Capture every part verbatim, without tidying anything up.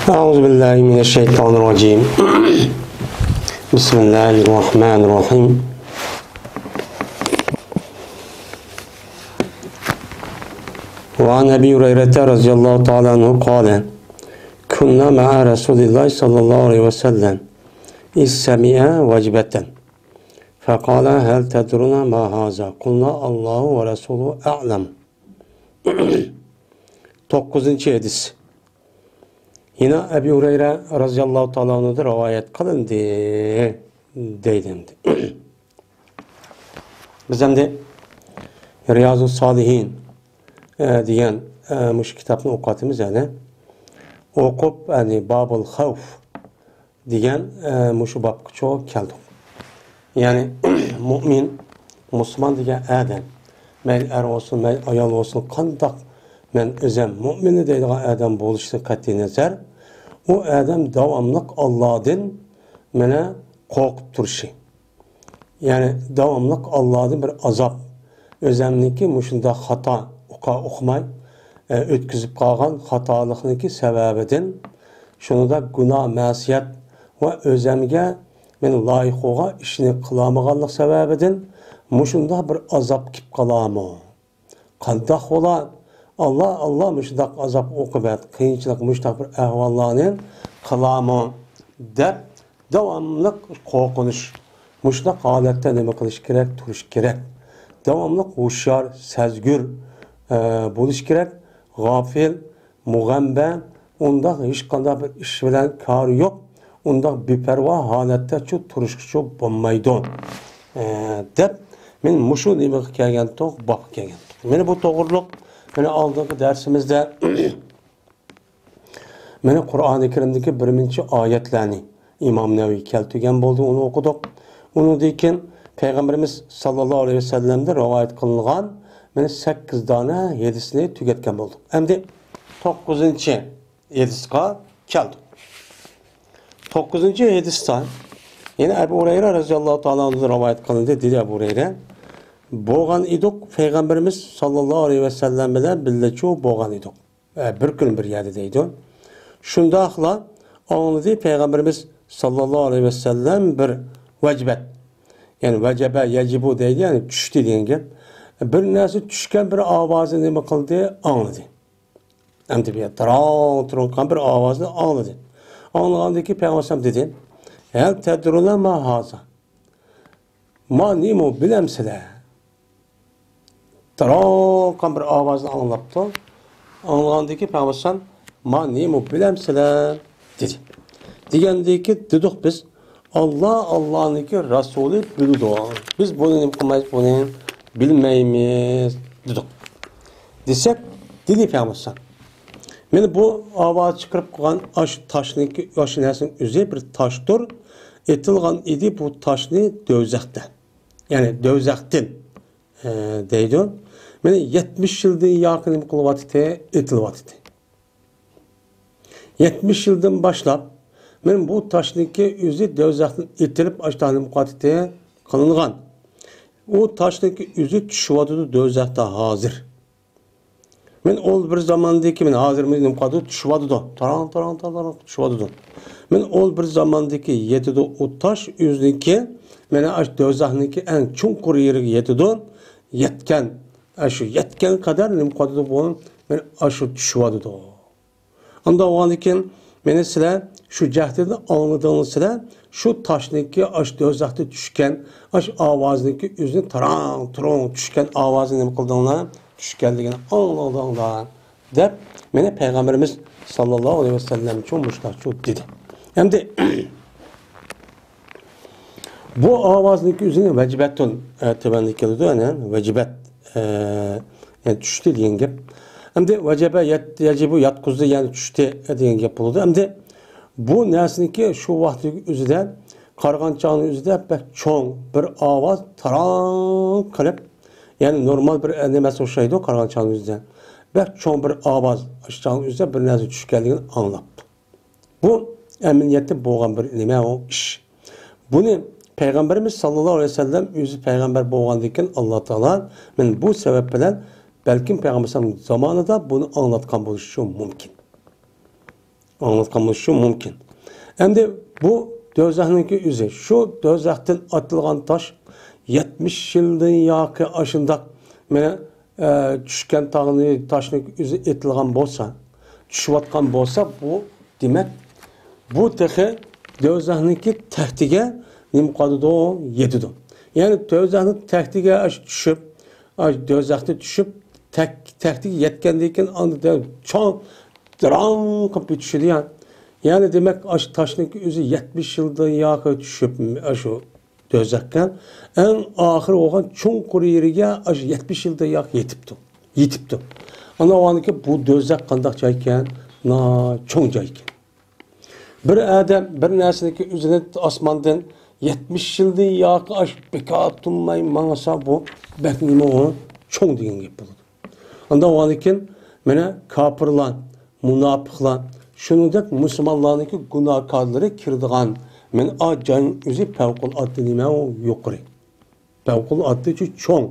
أعوذ بالله من الشيطان الرجيم. بسم الله الرحمن الرحيم. وعن أبي هريرة رضي الله تعالى عنه قال: كنا مع رسول الله صلى الله عليه وسلم إذ سمع وجبة فقال: هل تدرون ما هذا؟ قلنا: الله ورسوله أعلم. توققۇزىنچى ھەدىس. يەنە ئەبۇ ھۇرەيرە رەزىياللاھۇ تائالا ئەنھۇدىن رىۋايەت قىلىندى، دەيدۇ ئەمدى. بىز ئەمدى رىيازۇس سالىھىن، ئە، دېگەن، ئە، مۇشۇ كىتابنى ئوقۇۋاتىمىز يەنە. ئوقۇپ، يەنى بابۇل خەۋف دېگەن، ئە، مۇشۇ بابقىچۇ كەلدۇق. يەنى مۇئمىن، مۇسۇلمان دېگەن ئادەم، مەيلى ئەر بولسۇن، مەيلى ئايال بولسۇن، قانداق مەن ئۆزەم مۇئمىن دەيدىغان ئادەم بولۇشىدىن قەتئىينەزەر، ئۇ ئادەم داۋاملىق ئاللادىن مانا قورقۇپ تۇرۇشى. يەنى داۋاملىق ئاللادىن بىر ئازاب، ئۆزەمنىڭكى مۇشۇنداق خاتا ئۇقا ئۇقماي، ئە، ئۆتكۈزۈپ قالغان خاتالىقنىڭكى سەۋەبىدىن، شۇنىڭدا گۇناھ، مەسىيەت ۋە ئۆزەمگە مەن لايىق بولغان ئىشنى قىلالمىغانلىق سەۋەبىدىن مۇشۇنداق بىر ئازاب كېلىپ قالارمۇ؟ قانداق بولا؟ ئاللا، ئاللا مۇشۇنداق ئازاب، ئوقۇبەت، قىيىنچىلىق، مۇشۇنداق بىر ئەھۋاللارنى قىلارمۇ دەپ داۋاملىق قورقۇنۇش. مۇشۇنداق ھالەتتە نېمە قىلىش كېرەك؟ تۇرۇش كېرەك. داۋاملىق ھوشيار، سەزگۈر، ئە، بولۇش كېرەك. غاپىل، مۇغەمبە، ئۇنداق ھېچقانداق بىر ئىش بىلەن كارى يوق، ئۇنداق بىپەرۋا ھالەتتە شۇ تۇرۇشقىچۇ بولمايدۇ، ئە، دەپ مەن مۇشۇ نېمىگە كەلگەنتۇق، بابقا كەلگەنتۇق. مانا بۇ توغرۇلۇق مانا ئالدىنقى دەرسىمىزدە مانا قۇرئانى كەرىمدىكى بىر نەچچە ئايەتلەرنى ئىمام نەۋەۋى كەلتۈرگەن بولدى، ئۇنى ئوقۇدۇق. ئۇنىڭدىن كېيىن پەيغەمبىرىمىز ساللاللاھۇ ئەلەيھى ۋەسەللەمدىن رىۋايەت قىلىنغان مانا سەككىز دانە ھەدىسنى تۈگەتكەن بولدۇق. ئەمدى توققۇزىنچى ھەدىسقا كەلدۇق. توققۇزىنچى ھەدىستە يەنە ئەبۇ ھۇرەيرە رەزىياللاھۇ تائالا ئەنھۇدىن رىۋايەت قىلىندى، دېدى ئەبۇ ھۇرەيرە: بولغان ئىدۇق، پەيغەمبىرىمىز ساللاللاھۇ ئەلەيھى ۋەسەللەم بىلەن بىللەچۇ بولغان ئىدۇق. ئە، بىر كۈن بىر يەردە دەيدۇ. شۇنداقلا ئاڭلىدى پەيغەمبىرىمىز ساللاللاھۇ ئەلەيھى ۋەسەللەم بىر ۋەجبەت. يەنى ۋەجەبە يەجىبۇ دەيدۇ، يەنى چۈشتى دېگەن گەپ. بىر نەرسە چۈشكەن بىر ئاۋازنى نېمە قىلدى؟ ئاڭلىدى. ئەمدى بۇ يەردە تاراڭ تۇرۇڭ قىلغان بىر ئاۋازنى ئاڭلىدى. ئاڭلىغاندىن كېيىن پەيغەمبەر ئەلەيھىسسالام دېدى: ھەل تەدرۇنە ما ھازا؟ ما نېمە بىلەمسىلەر؟ تاراڭ قىلغان بىر ئاۋازنى ئاڭلاپتۇ. ئاڭلىغاندىن كېيىن پەيغەمبەر ئەلەيھىسسالام ما نېمە بىلەمسىلەر؟ دېدى. دېگەندىن كېيىن دېدۇق بىز: ئاللا، ئاللانىڭكى رەسۇلى بىلىدۇ. بىز بۇنى نېمە قىلمايمىز، بۇنى بىلمەيمىز، دېدۇق. دېسەك، دېدى پەيغەمبەر ئەلەيھىسسالام: مانا بۇ ئاۋاز چىقىرىپ قىلغان ئاشۇ تاشنىڭكى، ئاشۇ نەرسىنىڭ ئۆزى بىر تاشتۇر. ئېتىلغان ئىدى بۇ تاشنى دوزاختا. يەنى دوزاختىن، ئە، دەيدۇ. مانا يەتمىش يىلدىن ياقى نېمە قىلىۋاتىتى، ئېتىلىۋاتىتى. يەتمىش يىلدىن باشلاپ، مانا بۇ تاشنىڭكى ئۆزى دوزاختىن ئېتىلىپ، ئاشۇنداق نېمە قىلىۋاتىتى، قىلىنغان. ئۇ تاشنىڭكى ئۆزى چۈشۈۋاتىدۇ دوزاختا ھازىر. مانا ئۇ بىر زاماندىكى، مانا ھازىر مانا نېمە قىلىدۇ؟ چۈشۈۋاتىدۇ. تاراڭ، تاراڭ، تاراڭ، تاراڭ چۈشۈۋاتىدۇ. مانا ئۇ بىر زاماندىكى يېتىدۇ ئۇ تاش ئۆزىنىڭكى، مانا ئاشۇ دوزاخنىڭكى ئەڭ چوڭقۇر يېرىگە يېتىدۇ. يەتكەن، ئاشۇ يەتكەن قەدەر نېمە قىلىۋاتىدۇ بۇ؟ مانا ئاشۇ چۈشۈۋاتىدۇ. ئانداق بولغاندىن كېيىن، مانا سىلەر شۇ جەھەتتىن ئاڭلىدىڭلار سىلەر، شۇ تاشنىڭكى ئاشۇ دوزاختا چۈشكەن، ئاشۇ ئاۋازنىڭكى ئۆزىنى تاراڭ، تۇرۇڭ چۈشكەن ئاۋازىنى نېمە قىلدىڭلار؟ چۈشكەنلىكىنى ئاڭلىدىڭلار، دەپ، مانا پەيغەمبىرىمىز ساللاللاھۇ ئەلەيھى ۋەسەللەمچۇ مۇشۇنداقچۇ دېدى. ئەمدى بۇ ئاۋازنىڭكى ئۆزىنى ۋەجىبەتتىن، ئە، تۆۋەندە كېلىدۇ، يەنى ۋەجىبەت، ئە، يەنى چۈشتى دېگەن گەپ. ئەمدى ۋەجەبە يەت-، يەجىبۇ ياتقۇزدى، يەنى چۈشتى دېگەن گەپ بولىدۇ. ئەمدى بۇ نەرسىنىڭكى شۇ ۋاقىتتىكى ئۆزىدە، قارىغان چاغنىڭ ئۆزىدە بەك چوڭ بىر ئاۋاز تاراڭ قىلىپ، يەنى نورمال بىر، ئە، نېمەسكە ئوخشايدۇ، قارىغان چاغنىڭ ئۆزىدە بەك چوڭ بىر ئاۋاز، ئاشۇ چاغنىڭ ئۆزىدە بىر نەرسە چۈشكەنلىكىنى ئاڭلاپتۇ. بۇ ئەمەلىيەتتە بولغان بىر نېمە ئۇ ئىش. بۇنى پەيغەمبىرىمىز ساللاللاھۇ ئەلەيھى ۋەسەللەم ئۆزى پەيغەمبەر بولغاندىن كېيىن، ئاللا تائالا مانا بۇ سەۋەب بىلەن بەلكىم پەيغەمبىر زامانىدا بۇنى ئاڭلاتقان بولۇشى مۇمكىن. ئاڭلاتقان بولۇشى مۇمكىن. ئەمدى بۇ دوزاخنىڭكى ئۆزى، شۇ دوزاختىن ئاتىلغان تاش يەتمىش يىلدىن ياقى ئاشۇنداق مانا، ئە، چۈشكەن تاغنى، تاشنىڭ ئۆزى ئېتىلغان بولسا، چۈشۈۋاتقان بولسا، بۇ دېمەك، بۇ تېخى دوزاخنىڭكى تەختىگە نېمە قىلىدۇ؟ يېتىدۇ. يەنى دوزاخنىڭ تەختىگە ئاشۇ چۈشۈپ، ئاشۇ دوزاختا چۈشۈپ، تەك-، تەختىگە يەتكەندىن كېيىن ئاندىن چوڭ دىراڭ قىلىپ يېتىشىدۇ يا. يەنى دېمەك، ئاشۇ تاشنىڭ ئۆزى يەتمىش يىلدىن ياقى چۈشۈپ، ئاشۇ دوزاخقا ئەڭ ئاخىرى بولغان چوڭقۇر يېرىگە ئاشۇ يەتمىش يىلدىن ياقى يېتىپتۇ. يېتىپتۇ. ئانا ئۇنىڭكى بۇ دوزاخ قانداق جايكەن؟ نا چوڭ جايكەن. بىر ئادەم بىر نەرسىنىڭكى ئۆزىنى ئاسماندىن يەتمىش يىلدىن ياقى ئاشۇ بىكار تۇرماي ماڭسا، بۇ بەك نېمە ئۇ؟ چوڭ دېگەن گەپ بولىدۇ. ئاندىن ئاندىن كېيىن مانا كاپىرلار، مۇناپىقلار، شۇنىڭدەك مۇسۇلمانلارنىڭكى گۇناھكارلىرى كىرىدىغان مانا ئا جاينىڭ ئۆزى پەۋقۇلئاددە نېمە ئۇ؟ يۇقىرى. پەۋقۇلئاددە چوڭ.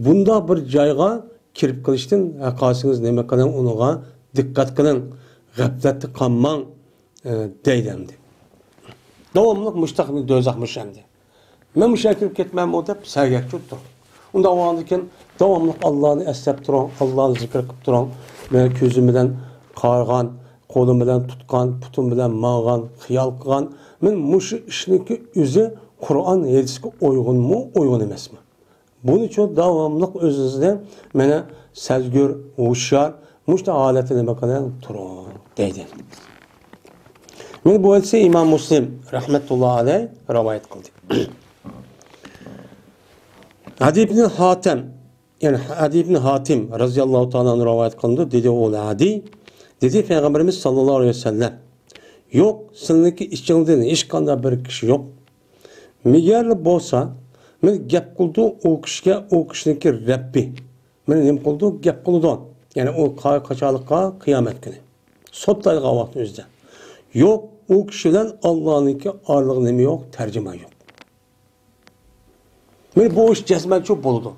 بۇنداق بىر جايغا كىرىپ قېلىشتىن ھەققاسىڭىز نېمە قىلىڭ، ئۇنىڭغا دىققەت قىلىڭ، غەپلەتتە قالماڭ، ئە، دەيدۇ ئەمدى. داۋاملىق مۇشتاق دوزاخ مۇشۇ ئەمدى. مەن مۇشۇ يەرگە كىرىپ كەتمەنمۇ دەپ سەگەك تۇرۇپ تۇرۇڭ. ئۇنداق بولغاندىن كېيىن داۋاملىق ئاللانى ئەسلەپ تۇرۇڭ، ئاللانى زىكىر قىلىپ تۇرۇڭ. مەن كۆزۈم بىلەن قارىغان، قولۇم بىلەن تۇتقان، پۇتۇم بىلەن ماڭغان، خىيال قىلغان، مەن مۇشۇ ئىشنىڭكى ئۆزى قۇرئان ھەدىسكە ئۇيغۇنمۇ، ئۇيغۇن ئەمەسمۇ؟ بۇنىڭ ئۈچۈن داۋاملىق ئۆزىڭىزنى مانا سەزگۈر، ھوشيار، مۇشۇنداق ھالەتتە نېمە قىلىڭ، تۇرۇڭ دەيدۇ. مانا بۇ ھەدىسنى ئىمام مۇسلىم رەھمەتۇللا ئەلەيھ رىۋايەت قىلدى. ئەدى ئىبنى ھاتەم، يەنى ئەدى ئىبنى ھاتىم رەزىياللاھۇ تائالا ئەنھۇ رىۋايەت قىلىنىدۇ. دېدى ئۇ ئەدى، دېدى پەيغەمبىرىمىز ساللاللاھۇ ئەلەيھى ۋەسەللەم، يوق، سىلىنىڭكى ئىچىڭدىن ھېچقانداق بىر كىشى يوق. مېگەرلا بولسا، مەن گەپ قىلدۇ ئۇ كىشىگە، ئۇ كىشىنىڭكى رەببى مېنى نېمە قىلىدۇ؟ گەپ قىلىدۇ. يەنى ئۇ قا-، قاچانلىققا؟ قىيامەت كۈنى. سوتلايدىغان ۋاقىت ئۆزىدە. يوق، ئۇ كىشى بىلەن ئاللانىڭكى ئارىلىقى نېمە يوق؟ تەرجىمان يوق. مانا بۇ ئىش جەزمەن شۇ بولىدۇ.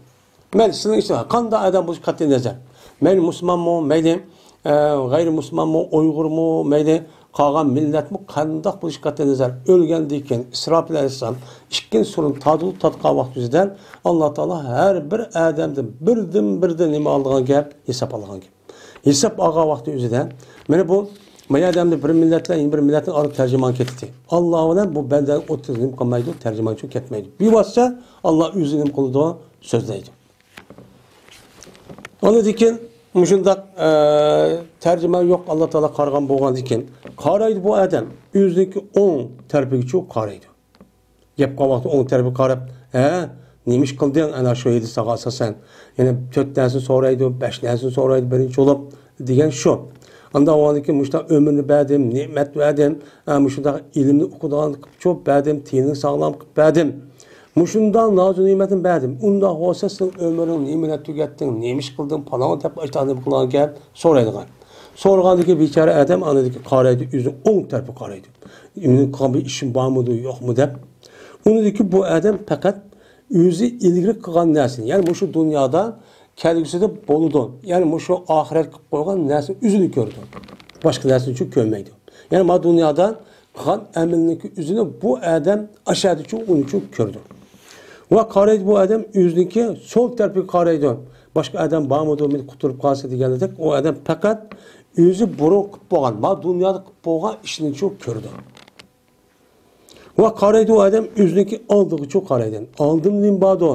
مەيلى سىلىنىڭ ئىشىڭىز، قانداق ئادەم بولۇشى قەتئىي نەزەر. مەيلى مۇسۇلمانمۇ، مەيلى، ئە، غەيرىي مۇسۇلمانمۇ، ئۇيغۇرمۇ، مەيلى قالغان مىللەتمۇ، قانداق بولۇشى قەتئىي نەزەر. ئۆلگەندىن كېيىن ئىسراپىل ئەلەيھىسسالام ئىككىنچى سۇرنى تارتىۋېلىپ تارتقان ۋاقتى ئۆزىدە ئاللا تائالا ھەر بىر ئادەمدىن بىردىن بىردىن نېمە ئالىدىغان گەپ؟ ھېساب ئالىدىغان گەپ. ھېساب ئالغان ۋاقتى ئۆزىدە، مانا بۇ، ما ئادەمدە بىر مىللەت بىلەن يەنە بىر مىللەتنىڭ ئارا تەرجىمان كېتىتتى. ئاللا بىلەن بۇ بەندەنىڭ ئوتتۇرىسىدا نېمە قىلمايدۇ؟ تەرجىمانچۇ كەتمەيدۇ. بىۋاسىتە ئاللا ئۆزى نېمە قىلىدۇ؟ سۆزلەيدۇ. ئاندىن كېيىن مۇشۇنداق، ئە، تەرجىمان يوق، ئاللا تائالا قارىغان بولغاندىن كېيىن قارايدۇ بۇ ئادەم. ئۆزىنىڭكى ئوڭ تەرىپىگىچۇ قارايدۇ. گەپ قىلغان ۋاقتى ئوڭ تەرەپكە قاراپ، ھە، نېمە ئىش قىلدىڭ ئەنە شۇ ھەدىسلەرگە ئاساسەن؟ يەنە تۆت نەرسىنى سورايدۇ، بەش نەرسىنى سورايدۇ، بىرىنچى بولۇپ دېگەن شۇ. ئاندىن ئاۋۋالدىن كېيىن مۇشۇنداق ئۆمۈرنى بەردىم، نېمەت بەردىم، ھە، مۇشۇنداق ئىلىمنى ئوقۇيدىغان قىلىپ چوپ بەردىم، تېنىنى ساغلام قىلىپ بەردىم. مۇشۇنداق نازۇ نېمەتنى بەردىم. ئۇنداق بولسا سېنىڭ ئۆمرۈڭ نېمە بىلەن تۈگەتتىڭ، نېمە ئىش قىلدىڭ، پالان دەپ ئاشۇنداق نېمە قىلغان گەپ سورايدىغان. سورىغاندىن كېيىن بىچارە ئادەم ئاندىن كېيىن قارايدۇ، ئۆزىنىڭ ئوڭ تەرىپىگە قارايدۇ. مېنىڭ قىلغان بىر ئىشىم بارمىدۇ، يوقمۇ دەپ. ئۇنىڭدىن كېيىن بۇ ئادەم پەقەت ئۆزى ئىلگىرى قىلغان نەرسىنى، يەنى مۇشۇ دۇنيادا كەلگۈسىدە بولىدۇ، يەنى مۇشۇ ئاخىرەت قىلىپ قويغان نەرسىنى ئۆزىنى كۆرىدۇ. باشقا نەرسىنى چۈ كۆرمەيدۇ. يەنى مانا دۇنيادا قىلغان ئەمىلنىڭكى ئۆزىنى بۇ ئادەم ئاشۇ يەردىچۇ ئۇنىچۇ كۆرىدۇ. ۋە قارايدۇ بۇ ئادەم ئۆزىنىڭكى سول تەرىپىگە قارايدۇ. باشقا ئادەم بارمىدۇ، مېنى قۇتۇلۇپ قالسا دېگەندەك، ئۇ ئادەم پەقەت ئۆزى بۇرۇن قىلىپ بولغان، مانا دۇنيادا قىلىپ بولغان ئىشنىچۇ كۆرىدۇ. ۋە قارايدۇ ئۇ ئادەم ئۆزىنىڭكى ئالدىغىچۇ قارايدۇ. ئالدىمدا نېمە باردۇ؟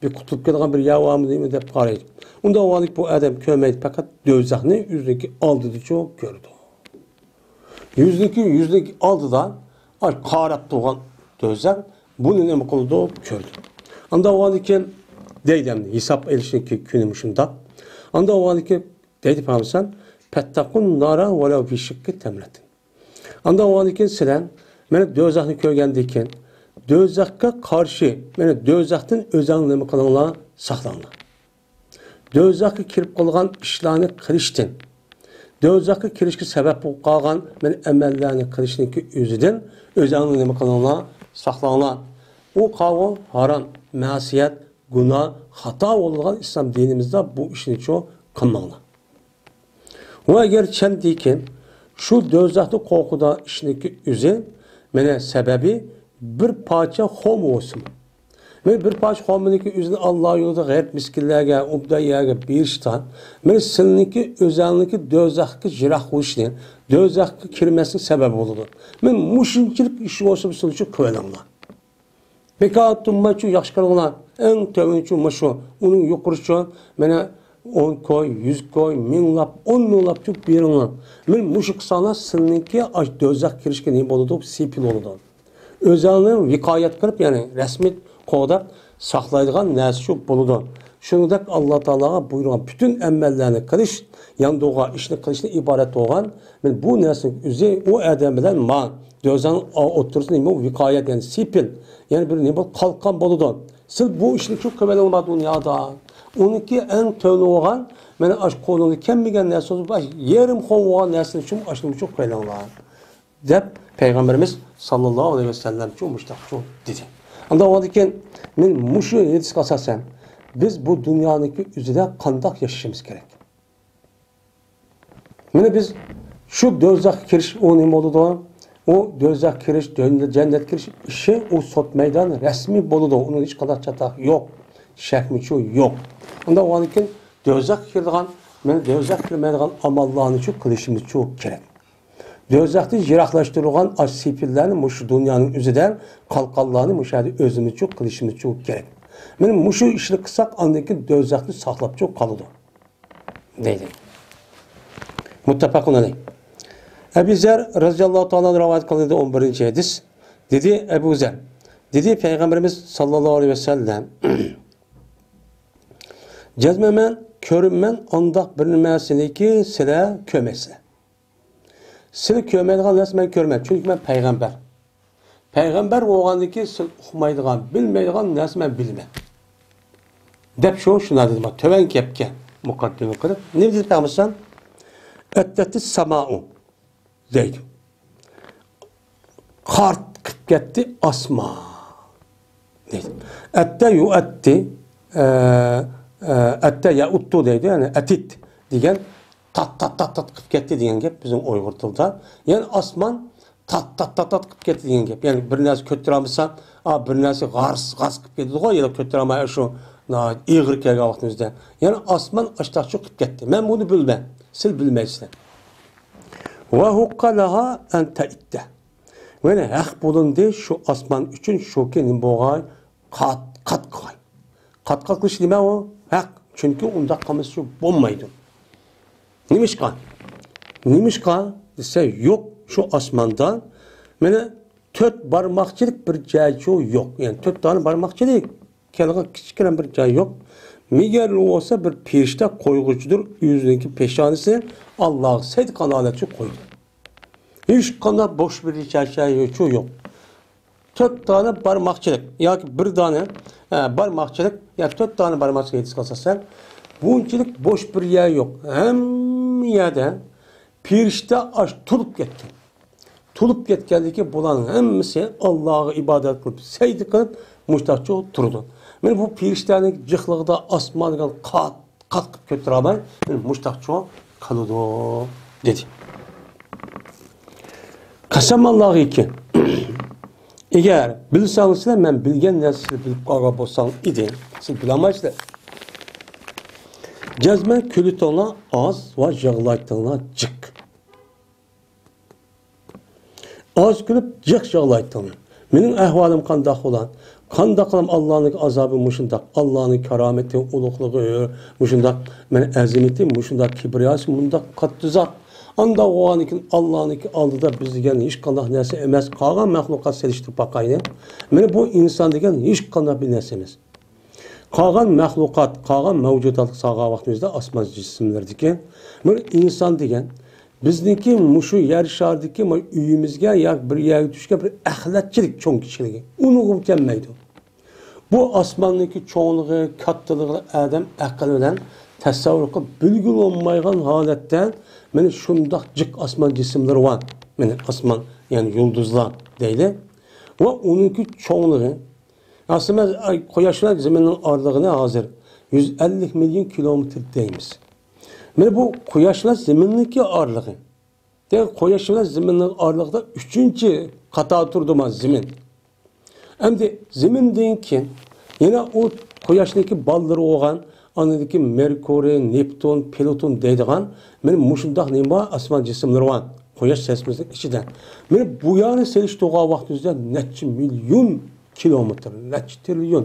بىر قۇتۇلۇپ كېتىدىغان بىر يەر بارمۇ نېمە دەپ قارايدۇ. ئۇنداق ۋاقىتتا بۇ ئادەم كۆرمەيدۇ، پەقەت دوزاخنى ئۆزىنىڭكى ئالدىدىچۇ كۆرىدۇ. يۈزنىڭكى، يۈزنىڭكى ئالدىدا، ئاي، قاراپ تۇرغان دوزاخ بۇنى نېمە قىلىدۇ؟ كۆردى. ئانداق بولغاندىن كېيىن دەيدۇ، ئەمدى ھېساب ئېلىشنىڭكى كۈنى مۇشۇنداق. ئانداق بولغاندىن كېيىن دەيدۇ پەيغەمبەر، فاتقوا النار ولو بشق تمرة. ئانداق بولغاندىن كېيىن سىلەر مانا دوزاخنى كۆرگەندىن كېيىن دوزاخقا قارشى، مانا دوزاختىن ئۆزۈڭلارنى نېمە قىلىڭلار؟ ساقلاڭلار. دوزاخقا كىرىپ قالغان ئىشلارنى قىلىشتىن، دوزاخقا كىرىشكە سەۋەب بولۇپ قالغان مانا ئەمەللەرنى قىلىشنىڭكى ئۆزىدىن ئۆزۈڭلارنى نېمە قىلىڭلار؟ ساقلاڭلار. ئۇ قاۋۇ ھارام، مەسىيەت، گۇناھ، خاتا بولىدىغان ئىسلام دىنىمىزدا بۇ ئىشنىچۇ قىلماڭلار. ۋە ئەگەر چەندىكىن شۇ دوزاخنى قورقىدىغان ئىشنىڭكى ئۆزى، مانا سەۋەبى بىر پارچە خورما بولسىمۇ. مانا بىر پارچە خورمىنىڭكى ئۆزىنى ئاللا يولىدا غەرىب مىسكىنلەرگە، ئوبدان يەرگە بېرىشتا، مانا سىلىنىڭكى ئۆزەڭنىڭكى دوزاخقا يىراق بولۇشنى، دوزاخقا كىرمەسلىك سەۋەبى بولىدۇ. مانا مۇشۇنچىلىك ئىش بولسىمۇ سىلچۇ قىلىۋېلىڭلار. بىكار تۇرمايچۇ، ياخشى قىلىڭلار. ئەڭ تۆۋىنىچۇ مۇشۇ، ئۇنىڭ يۇقىرىچۇ مانا ئون كوي، يۈز كوي، مىڭلاپ، ئون مىڭلاپچۇ بېرىڭلار. مانا مۇشۇ قىلساڭلار سىلىنىڭكى ئاش دوزاخ كىرىشكە نېمە بولىدۇ؟ سېپىل بولىدۇ. ئۆزەڭنى ۋىقايەت قىلىپ، يەنى رەسمىي قوغداپ ساقلايدىغان نەرسىچۇ بولىدۇ. شۇنىڭدەك ئاللا تائالاغا بۇيرۇغان پۈتۈن ئەمەللەرنى قىلىش، ياندۇرغان ئىشنى قىلىشتىن ئىبارەت بولغان، مانا بۇ نەرسىنىڭ ئۆزى ئۇ ئادەم بىلەن ما دوزاخنىڭ ئوتتۇرىسىنى بۇ ۋىقايەت، يەنى سېپىل، يەنى بىر نېمە بولۇپ قالقان بولىدۇ. سىز بۇ ئىشنى شۇ قىلىۋېلىڭلار دۇنيادا. ئۇنىڭكى ئەڭ تۆۋىنى بولغان، مانا ئاش قولۇڭدا كەلمىگەن نەرسە بولسا، باش يېرىم خورما بولغان نەرسىنى شۇ ئاشنى شۇ قىلىۋېلىڭلار، دەپ پەيغەمبىرىمىز ساللاللاھۇ ئەلەيھى ۋەسەللەم شۇ مۇشتاقچۇ دېدى. ئاندىن ئۇنىڭدىن كېيىن، مانا مۇشۇ ھەدىسكە ئاساسەن، بىز بۇ دۇنيانىڭكى ئۆزىدە قانداق ياشىشىمىز كېرەك؟ مانا بىز شۇ دوزاخقا كىرىش، ئۇ نېمە بولىدۇ؟ ئۇ دوزاخقا كىرىش، جەننەتكە كىرىش ئىشى، ئۇ سوت مەيدانى رەسمىي بولىدۇ. ئۇنىڭ ھېچقانداق چاتاق يوق، شەكمىچۇ يوق. ئۇنداق بولغاندىن كېيىن دوزاخقا كىرىدىغان، مانا دوزاخقا كىرمەيدىغان ئاماللارنىچۇ قىلىشىمىزچۇ كېرەك. دوزاختىن يىراقلاشتۇرۇلغان ئاش سېپىللەرنى مۇشۇ دۇنيانىڭ ئۆزىدە، قالقانلارنى مۇشۇ يەردە ئۆزىمىزچۇ قىلىشىمىزچۇ كېرەك. مانا مۇشۇ ئىشنى قىلساق، ئاندىن كېيىن دوزاخنى ساقلاپچۇ قالىدۇ، دەيدۇ. مۇتتەپەقۇن ئەلەيھ. ئەبۇ زەر رەزىياللاھۇ تائالا رىۋايەت قىلىنىدۇ، ئون بىرىنچى ھەدىس. دېدى ئەبۇ زەر، دېدى پەيغەمبىرىمىز ساللاللاھۇ ئەلەيھى ۋەسەللەم، جەزمەن مەن كۆرمەن ئانداق بىر نەرسىنىكى سىلەر كۆرمەيسىلەر. سىلەر كۆرمەيدىغان نەرسە مەن كۆرىمەن، چۈنكى مەن پەيغەمبەر. پەيغەمبەر بولغاندىن كېيىن سىلەر ئۇقمايدىغان، بىلمەيدىغان نەرسە مەن بىلىمەن، دەپ شۇ شۇنداق دېدى. تۆۋەن گەپكە مۇقەددىمە قىلىپ، نېمە دېدى پەيغەمبەر؟ ئەتتەتى سامائۇ دەيدۇ. قارت قىپ كەتتى ئاسمان، دەيدۇ. ئەتتە يۇئەتتى، ئە، ئە، ئەتتە يەئۇتتۇ دەيدۇ، يەنى ئەتىت دېگەن تات، تات، تات، تات قىپ كەتتى دېگەن گەپ بىزنىڭ ئۇيغۇر تىلىدا. يەنى ئاسمان تات، تات، تات، تات قىپ كەتتى دېگەن گەپ. يەنى بىر نەرسە كۆتۈرەلمىسا، ئا، بىر نەرسە غارس، غارس قىپ كېتىدىغۇ، يا كۆتۈرەلمەي شۇ، نا-، ئېغىر كەلگەن ۋاقتىمىزدا. يەنى ئاسمان ئاشتاقچۇ قىپ كەتتى. مەن بۇنى بىلىمەن، سىز بىلمەيسىلەر. ۋە ھۇققە لەھا ئەن تەئىتتە. يەنى ھەق بولۇندى شۇ ئاسمان ئۈچۈن، شۇكى نېمە بولغاي؟ قات، قات قىلغاي. قات، قات قىلىش نېمە ئۇ؟ ھەق. چۈنكى ئۇنداق قىلمىسا شۇ بولمايدۇ. نېمىشقا؟ نېمىشقا دېسە، يوق شۇ ئاسماندا، مانا، تۆت بارماقچىلىق بىر جايچۇ يوق. يەنى تۆت دانە بارماقچىلىق كەلگەن كىچىككىنە بىر جاي يوق. مېگەر بولسا بىر پېرىشتە قويغۇچىدۇر، ئۆزىنىڭكى پېشانىسى ئاللاغا سەجدە قىلغان ھالەتچە قويىدۇ. ھېچقانداق بوش بىر جايچۇ يوق. تۆت دانە بارماقچىلىق ياكى بىر دانە، ئە، بارماقچىلىق يا تۆت دانە بارماقچىلىق ھېسابقا ئاساسەن، بۇنچىلىك بوش بىر يەر يوق. ھەممە يەردە پېرىشتە ئاش تولۇپ كەتكەن. تولۇپ كەتكەندىكى بۇلارنىڭ ھەممىسى ئاللاغا ئىبادەت قىلىپ، سەجدە قىلىپ، مۇشتاقچۇ تۇرىدۇ. مانا بۇ پېرىشتەنىڭ جىقلىقىدا ئاسمان دېگەن قات قاتقىپ كۆتۈرەلمەي، مۇشتاقچۇ قالىدۇ، دېدى. قەسەم ئاللاغىكى، ئەگەر بىلسەڭلار سىلەر، مەن بىلگەن نەرسىلەرنى بىلىپ قالغان بولساڭ ئىدى، سىز بىلەلمەيسىلەر. جەزمەن كۈلىتىڭلار ئاز ۋە يىغلايتىڭلار جىق. ئاز كۈلۈپ، جىق يىغلايتتىڭلار. مېنىڭ ئەھۋالىم قانداق بولا؟ قانداق قىلام، ئاللانىڭ ئازابى مۇشۇنداق، ئاللانىڭ كارامىتى، ئۇلۇغلۇقى مۇشۇنداق، مانا ئەزىمىتى مۇشۇنداق، كىبرىياسى مۇنداق قاتتىزاق. ئانداق بولغاندىكىن ئاللانىڭ ئالدىدا بىز دېگەن ھېچقانداق نەرسە ئەمەس. قالغان مەخلۇقات سېلىشتۇرۇپ باقايلى. مانا بۇ ئىنسان دېگەن ھېچقانداق بىر نەرسە ئەمەس. قالغان مەخلۇقات، قالغان مەۋجۇداتلىق سالغان ۋاقتىمىزدا ئاسمان جىسىملىرىدىكى بىر ئىنسان دېگەن، بىزنىڭكى مۇشۇ يەر شارىدىكى مانا ئۆيىمىزگە ياكى بىر يەرگە چۈشكەن بىر ئەخلەتچىلىك چوڭ كىچىكلىكى، ئۇنىڭغىمۇ كەلمەيدۇ. بۇ ئاسماننىڭكى چوڭلۇقى، كاتتىلىقىنى ئادەم ئەقىل بىلەن تەسەۋۋۇر قىلىپ بىلگىلى بولمايدىغان ھالەتتە، مانا شۇنداق جىق ئاسمان جىسىملىرى بار. مانا ئاسمان، يەنى يۇلدۇزلار دەيلى. ۋە ئۇنىڭكى چوڭلۇقى، ئەسلىمىز، ئاي، قۇياش بىلەن زېمىننىڭ ئارىلىقىنى ھازىر يۈز ئەللىك مىليون كىلومېتىر دەيمىز. مانا بۇ قۇياش بىلەن زېمىننىڭكى ئارىلىقى. دېگەن قۇياش بىلەن زېمىننىڭ ئارىلىقىدا ئۈچىنچى قاتاردا تۇرىدۇ مانا زېمىن. ئەمدى زېمىندىن كېيىن يەنە ئۇ قۇياشنىڭكى بالىلىرى بولغان، ئاندىن كېيىن مېركۇرىي، نېپتۇن، پلۇتون دەيدىغان مانا مۇشۇنداق نېمە بار، ئاسمان جىسىملىرى بار قۇياش سىستېمىسىنىڭ ئىچىدە. مانا بۇ يەرنى سېلىشتۇرغان ۋاقتىمىزدا نەچچە مىليون كىلومېتىر، نەچچە تىرىليون.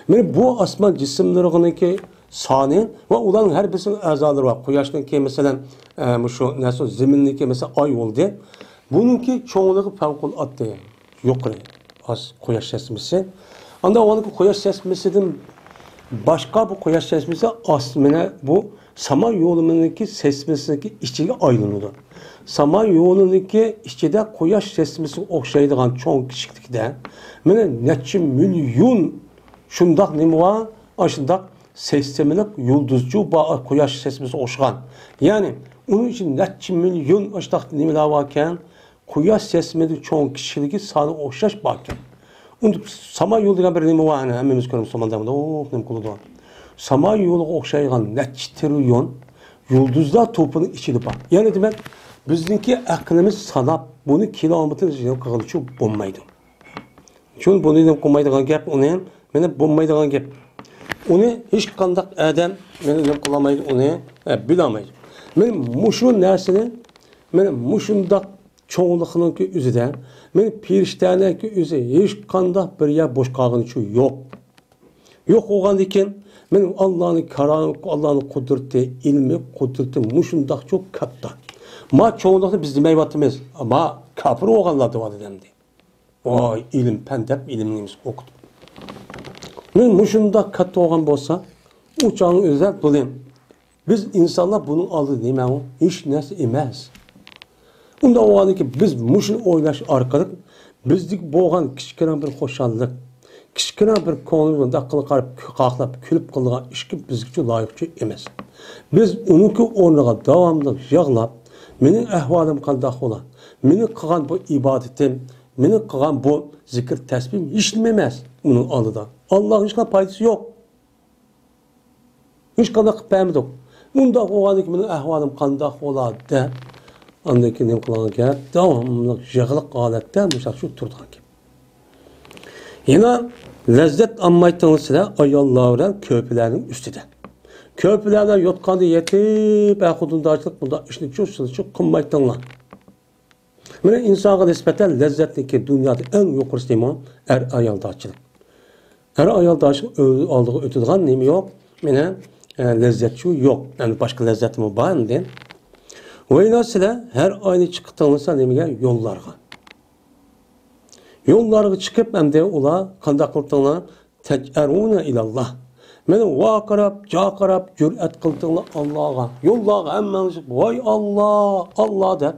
مانا بۇ ئاسمان جىسىملىرىنىڭكى سانى ۋە ئۇلارنىڭ ھەر بىرسىنىڭ ئەزالىرى بار. قۇياشنىڭكى، مەسىلەن، ئە، مۇشۇ نەرسە، زېمىننىڭكى، مەسىلەن، ئاي بولدى. بۇنىڭكى چوڭلۇقى پەۋقۇلئاددە يۇقىرى، ئاز قۇياش سىستېمىسى. ئاندىن ئۇنىڭكى قۇياش سىستېمىسىدىن باشقا بۇ قۇياش سىستېمىسى ئاس-، مانا بۇ ساما يولىنىڭكى سىستېمىسىنىڭكى ئىچىگە ئايلىنىدۇ. ساما يولىنىڭكى ئىچىدە قۇياش سىستېمىسىغا ئوخشايدىغان چوڭ كىچىكلىكتە، مانا نەچچە مىليون شۇنداق نېمە بار، ئاشۇنداق سىستېمىلىق يۇلدۇزچۇ بار، قۇياش سىستېمىسىغا ئوخشىغان. يەنى ئۇنىڭ ئىچىدە نەچچە مىليون ئاشۇنداق نېمىلەر باركەن، قۇياش سىستېمىدىكى چوڭ كىچىكلىكى سانى ئوخشاش باركەن. ئۇنى ساما يولى دېگەن بىر نېمە بار، ئەنە ھەممىمىز كۆرىمىز، ساما دەمدە، ئوھ، نېمە قىلىدۇ. ساما يولىغا ئوخشايدىغان نەچچە تىرىليون يۇلدۇزلار توپىنىڭ ئىچىدە بار. يەنى دېمەك، بىزنىڭكى ئەقلىمىز ساناپ، بۇنى كىلومېتىر قىلغىلىچۇ بولمايدۇ. چۈنكى بۇنى نېمە قىلمايدىغان گەپ، ئۇنى مانا بولمايدىغان گەپ. ئۇنى ھېچقانداق ئادەم مانا نېمە قىلالمايدۇ، ئۇنى، ئە، بىلالمايدۇ. مانا مۇشۇ نەرسىنى، مانا مۇشۇنداق چوڭلۇقنىڭكى ئۆزىدە، مانا پېرىشتەنىڭكى ئۆزى ھېچقانداق بىر يەر بوش قالغىنىچۇ يوق. يوق بولغاندىكىن، مانا ئاللانىڭ كارامىتى، ئاللانىڭ قۇدرىتى، ئىلمى، قۇدرىتى مۇشۇنداقچۇ كاتتا. ما چوڭلۇقنى بىز دېمەيۋاتىمىز، ما كاپىر بولغانلار دەۋاتىدۇ ئەمدى. ۋاي، ئىلىم پەن دەپ ئىلىمنى ئوقۇتۇپ. مانا مۇشۇنداق كاتتا بولغان بولسا، ئۇ چاغنىڭ ئۆزىدە بۇنى، بىز ئىنسانلار بۇنىڭ ئالدىدا نېمە ئۇ؟ ھېچ نەرسە ئەمەس. ئۇنداق بولغاندىكىن بىز مۇشۇنى ئويلاش ئارقىلىق بىزدىكى بولغان كىچىككىنە بىر خۇشاللىق، كىچىككىنە بىر كۆڭلىمىز مۇنداق قىلىپ قاراپ، قاقلاپ كۈلۈپ قىلىدىغان ئىشكە بىزگىچە لايىقچۇ ئەمەس. بىز ئۇنىڭكى ئورنىغا داۋاملىق يىغلاپ، مېنىڭ ئەھۋالىم قانداق بولا؟ مېنىڭ قىلغان بۇ ئىبادىتىم، مېنىڭ قىلغان بۇ زىكىر تەسبىھىم ھېچنېمە ئەمەس ئۇنىڭ ئالدىدا. ئاللاغا ھېچقانداق پايدىسى يوق. ھېچقانداق قىلىپ بەرمىدۇق. ئۇنداق بولغاندىكىن مېنىڭ ئەھۋالىم قانداق بولا دەپ، ئاندىن كېيىن نېمە قىلغان گەپ؟ داۋاملىق يىغلىق ھالەتتە مۇشۇنداق شۇ تۇرىدىغان گەپ. يەنە لەززەت ئالماي تۇرسىلەر ئاياللار بىلەن كۆرپىلەرنىڭ ئۈستىدە. كۆرپىلەردە يوتقاندا يېتىپ، ئە، خوتۇندارچىلىق بۇنداق ئىشنى چۇ سىلچۇ قىلماي تۇرسىلەر. مانا ئىنسانغا نىسبەتەن لەززەتنىڭكى دۇنيادا ئەڭ يۇقىرىسى نېمە؟ ئەر ئايالدارچىلىق. ئەر ئايالدارچىلىق ئۆ-، ئالدىغا ئۆتىدىغان نېمە يوق؟ مانا، ئە، لەززەتچۇ يوق. يەنى باشقا لەززەتمۇ بار ئەمدى. ۋەيلا سىلەر ھەر ئاينى چىقىپ تۇرسىلەر نېمىگە؟ يوللارغا. يوللارغا چىقىپ ئەمدى ئۇلار قانداق قىلىپ تۇرسىلەر؟ تەجئەرۇنە ئىلەللا. مانا ۋارقىراپ، جارقىراپ، جۈرئەت قىلىپ تۇرسىلەر ئاللاغا. يوللارغا ھەممەڭلار چىقىپ، ۋاي ئاللا، ئاللا دەپ،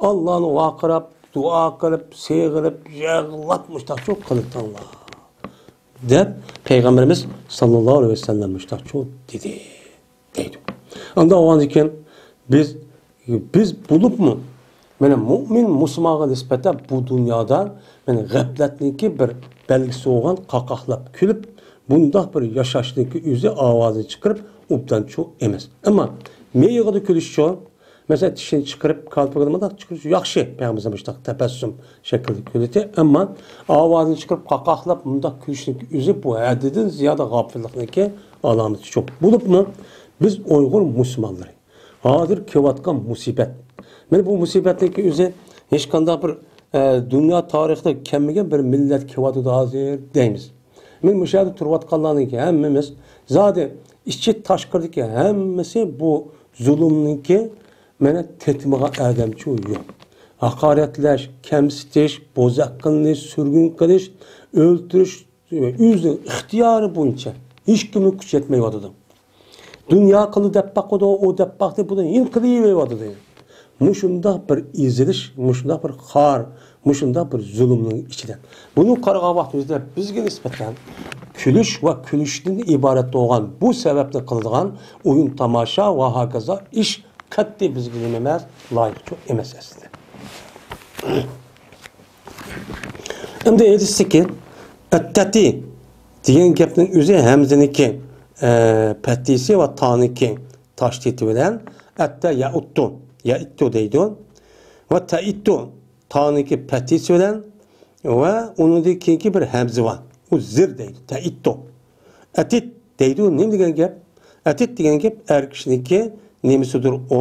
ئاللانى ۋارقىراپ، دۇئا قىلىپ، سىغىرىپ، يىغلاپ مۇشتاقچۇ قىلىپ تۇرسىلەر دەپ پەيغەمبىرىمىز ساللاللاھۇ ئەلەيھى ۋەسەللەم مۇشتاقچۇ دېدى. دەيدۇ. ئانداق بولغاندىكىن بىز، بىز بولۇپمۇ، مانا مۇئمىن مۇسۇلمانغا نىسبەتەن بۇ دۇنيادا، مانا غەپلەتنىڭكى بىر بەلگىسى بولغان قاقاقلاپ كۈلۈپ، بۇنداق بىر ياشاشنىڭكى ئۆزى ئاۋازىنى چىقىرىپ ئوبدانچۇ ئەمەس. ئەمما مىيىقىدا كۈلۈشچۇ، مەسىلەن، تىشىنى چىقىرىپ، كالپۇكىنى مۇنداق چىقىرىش ياخشى. پەيغەمبىرىمىز مۇشۇنداق تەبەسسۇم شەكلىدە كۈلىدۇ. ئەمما ئاۋازىنى چىقىرىپ، قاقاقلاپ مۇنداق كۈلۈشنىڭ ئۆزى بۇ ھەددىدىن زىيادە غاپىللىقنىڭكى ئالامىتى چوڭ. بولۇپمۇ بىز ئۇيغۇر مۇسۇلمانلىرى ھازىر كېلىۋاتقان مۇسىبەت. مانا بۇ مۇسىبەتنىڭكى ئۆزى ھېچقانداق بىر، ئە، دۇنيا تارىخىدا كەلمىگەن بىر مىللەت كېلىۋاتىدۇ ھازىر دەيمىز. مانا مۇشۇ يەردە تۇرۇۋاتقانلارنىڭكى ھەممىمىز زادى ئىچى تاشقىرىدىكى ھەممىسى بۇ زۇلۇمنىڭكى مانا تېتىمىغان ئادەمچۇ يوق. ھاقارەتلەش، كەمسىتىش، بوزەك قىلىش، سۈرگۈن قىلىش، ئۆلتۈرۈش، ئۆزىنىڭ ئىختىيارى بويىچە ھېچكىمنىڭ كۈچى يەتمەيۋاتىدۇ. دۇنيا قىلدى دەپ باقىدۇ، ئۇ دەپ باقتى، بۇ يەنە قىلىۋېرىۋاتىدۇ. مۇشۇنداق بىر ئېزىلىش، مۇشۇنداق بىر خار، مۇشۇنداق بىر زۇلۇمنىڭ ئىچىدە. بۇنى قارىغان ۋاقتىمىزدا بىزگە نىسبەتەن كۈلۈش ۋە كۈلۈشتىن ئىبارەت بولغان بۇ سەۋەبنى قىلىدىغان ئويۇن تاماشا ۋە ھاكازا ئىش قەتئىي بىزگە نېمە ئەمەس، لايىقچۇ ئەمەس ئەسلىدە. ئەمدى ئېيتىشتىكى، ئەتتەتى دېگەن گەپنىڭ ئۆزى ھەمزىنىڭكى، ئە، پەتھىسى ۋە تانىڭكى تاشدىتى بىلەن ئەتتە يەئۇتتۇ، يەئىتتۇ دەيدۇ. ۋە تەئىتتۇ، تانىڭكى پەتھىسى بىلەن ۋە ئۇنىڭدىن كېيىنكى بىر ھەمزە بار. ئۇ زىر دەيدۇ، تەئىتتۇ. ئەتىت دەيدۇ، نېمە دېگەن گەپ؟ ئەتىت دېگەن گەپ ئەر كىشىنىڭكى نېمىسىدۇر، ئۇ،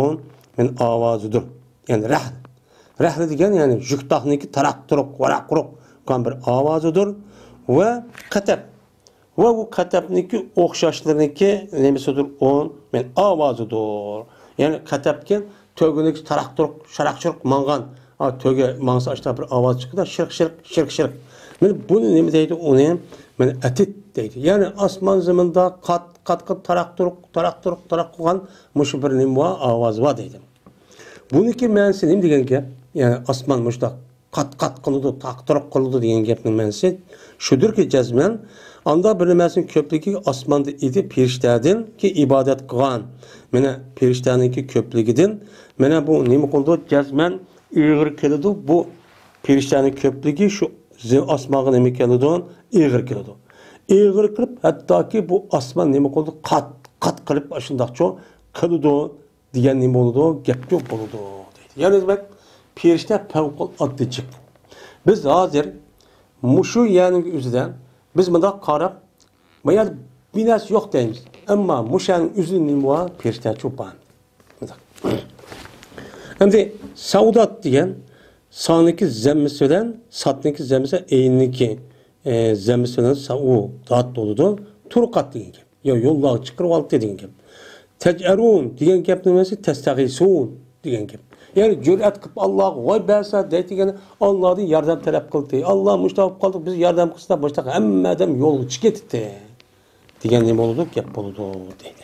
مەن ئاۋازىدۇر. يەنى رەھل. رەھل دېگەن، يەنى يۈك تاقنىڭكى تاراق-تۇرۇق، ۋاراق-قۇرۇق قىلغان بىر ئاۋازىدۇر. ۋە قەتەپ. ۋە بۇ قەتەپنىڭكى ئوخشاشلىرىنىڭكى نېمىسىدۇر، ئۇ، مەن ئاۋازىدۇر. يەنى قەتەپكە تۆگىنىڭكى تاراق-تۇرۇق، شاراق-شۇرۇق ماڭغان، ئا، تۆگە ماڭسا ئاشتا بىر ئاۋاز چىقىدۇ، شىرق-شىرق، شىرق-شىرق. مەن بۇنى نېمە دەيدۇ، ئۇنى مەن ئەتىت دەيدۇ. يەنى ئاسمان زېمىندا قات، قات، قات تاراق-تۇرۇق، تاراق-تۇرۇق، تاراق قىلغان مۇشۇ بىر نېمە بار، ئاۋاز بار دەيدۇ. بۇنىڭكى مەنىسى نېمە دېگەن گەپ؟ يەنى ئاسمان مۇشۇنداق قات-قات قىلىدۇ، تاق-تۇرۇق قىلىدۇ دېگەن گەپنىڭ مەنىسى شۇدۇركى، جەزمەن ئاندا بىر نېمەسىنىڭ كۆپلۈكى ئاسماندا ئىدى، پېرىشتەدىنكى ئىبادەت قىلغان. مانا پېرىشتەنىڭكى كۆپلۈكىدىن، مانا بۇ نېمە قىلىدۇ؟ جەزمەن ئېغىر كېلىدۇ. بۇ پېرىشتەنىڭ كۆپلۈكى شۇ زى-، ئاسمانغا نېمە كېلىدۇ؟ ئېغىر كېلىدۇ. ئېغىر كېلىپ، ھەتتاكى بۇ ئاسمان نېمە قىلىدۇ؟ قات-قات قىلىپ، ئاشۇنداقچۇ قىلىدۇ. دېگەن نېمە بولىدۇ؟ گەپچۇ بولىدۇ دەيدۇ. يەنى دېمەك، پېرىشتە پەۋقۇلئاددە جىق. بىز ھازىر مۇشۇ يەرنىڭ ئۆزىدە بىز مۇنداق قاراپ، ما يەردە بىر نەرسە يوق دەيمىز. ئەمما مۇشۇ يەرنىڭ ئۆزىدە نېمە بار؟ پېرىشتەچۇ بار. مۇنداق. ئەمدى سەۋدات دېگەن سانىكى زەممىسى بىلەن ساتنىكى زەممىسى، ئەينىكى، ئە، زەممىسى بىلەن سا-، ئۇ دات بولىدۇ. تۇرقات دېگەن گەپ. يا يوللارغا چىقىرىۋالدى دېگەن گەپ. تەجئەرۇن دېگەن گەپنىڭ مەنىسى تەستەغىسۇن دېگەن گەپ. يەنى جۈرئەت قىلىپ ئاللاغا ۋاي بەرسە دەيدىغىنى، ئاللادىن ياردەم تەلەپ قىلدى. ئاللا مۇشۇنداق بولۇپ قالدۇق، بىز ياردەم قىلسا، مۇشۇنداق ھەممە ئادەم يولغا چىقىپ كېتىتتى دېگەن نېمە بولىدۇ؟ گەپ بولىدۇ دەيدۇ.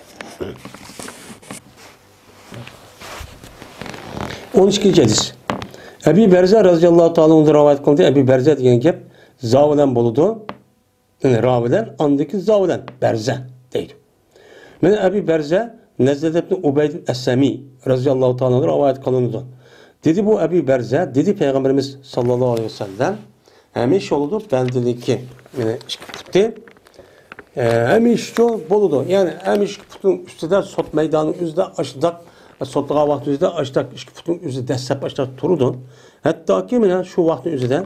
ئون ئىككىنچى ھەدىس. ئەبى بەرزە رەزىياللاھۇ تائالا ئەنھۇدىن رىۋايەت قىلدى. ئەبى بەرزە دېگەن گەپ زا بىلەن بولىدۇ. يەنى را بىلەن، ئاندىن كېيىن زا بىلەن بەرزە دەيدۇ. مانا ئەبى بەرزە نەزلەت ئىبنى ئۇبەيد ئەسلەمى رەزىياللاھۇ تائالا ئەنھۇ رىۋايەت قىلىنىدۇ. دېدى بۇ ئەبى بەرزە، دېدى پەيغەمبىرىمىز ساللاللاھۇ ئەلەيھى ۋەسەللەم، ھەمىشە بولىدۇ بەندىنىڭكى، يەنى ئىككى پۇتى، ئە، ھەمىشە بولىدۇ. يەنى ھەمىشە ئىككى پۇتىنىڭ ئۈستىدە سوت مەيدانىنىڭ ئۆزىدە ئاشۇنداق، سوتلىغان ۋاقتى ئۆزىدە ئاشۇنداق ئىككى پۇتىنىڭ ئۆزى دەسسەپ ئاشۇنداق تۇرىدۇ. ھەتتاكى مانا شۇ ۋاقىتنىڭ ئۆزىدە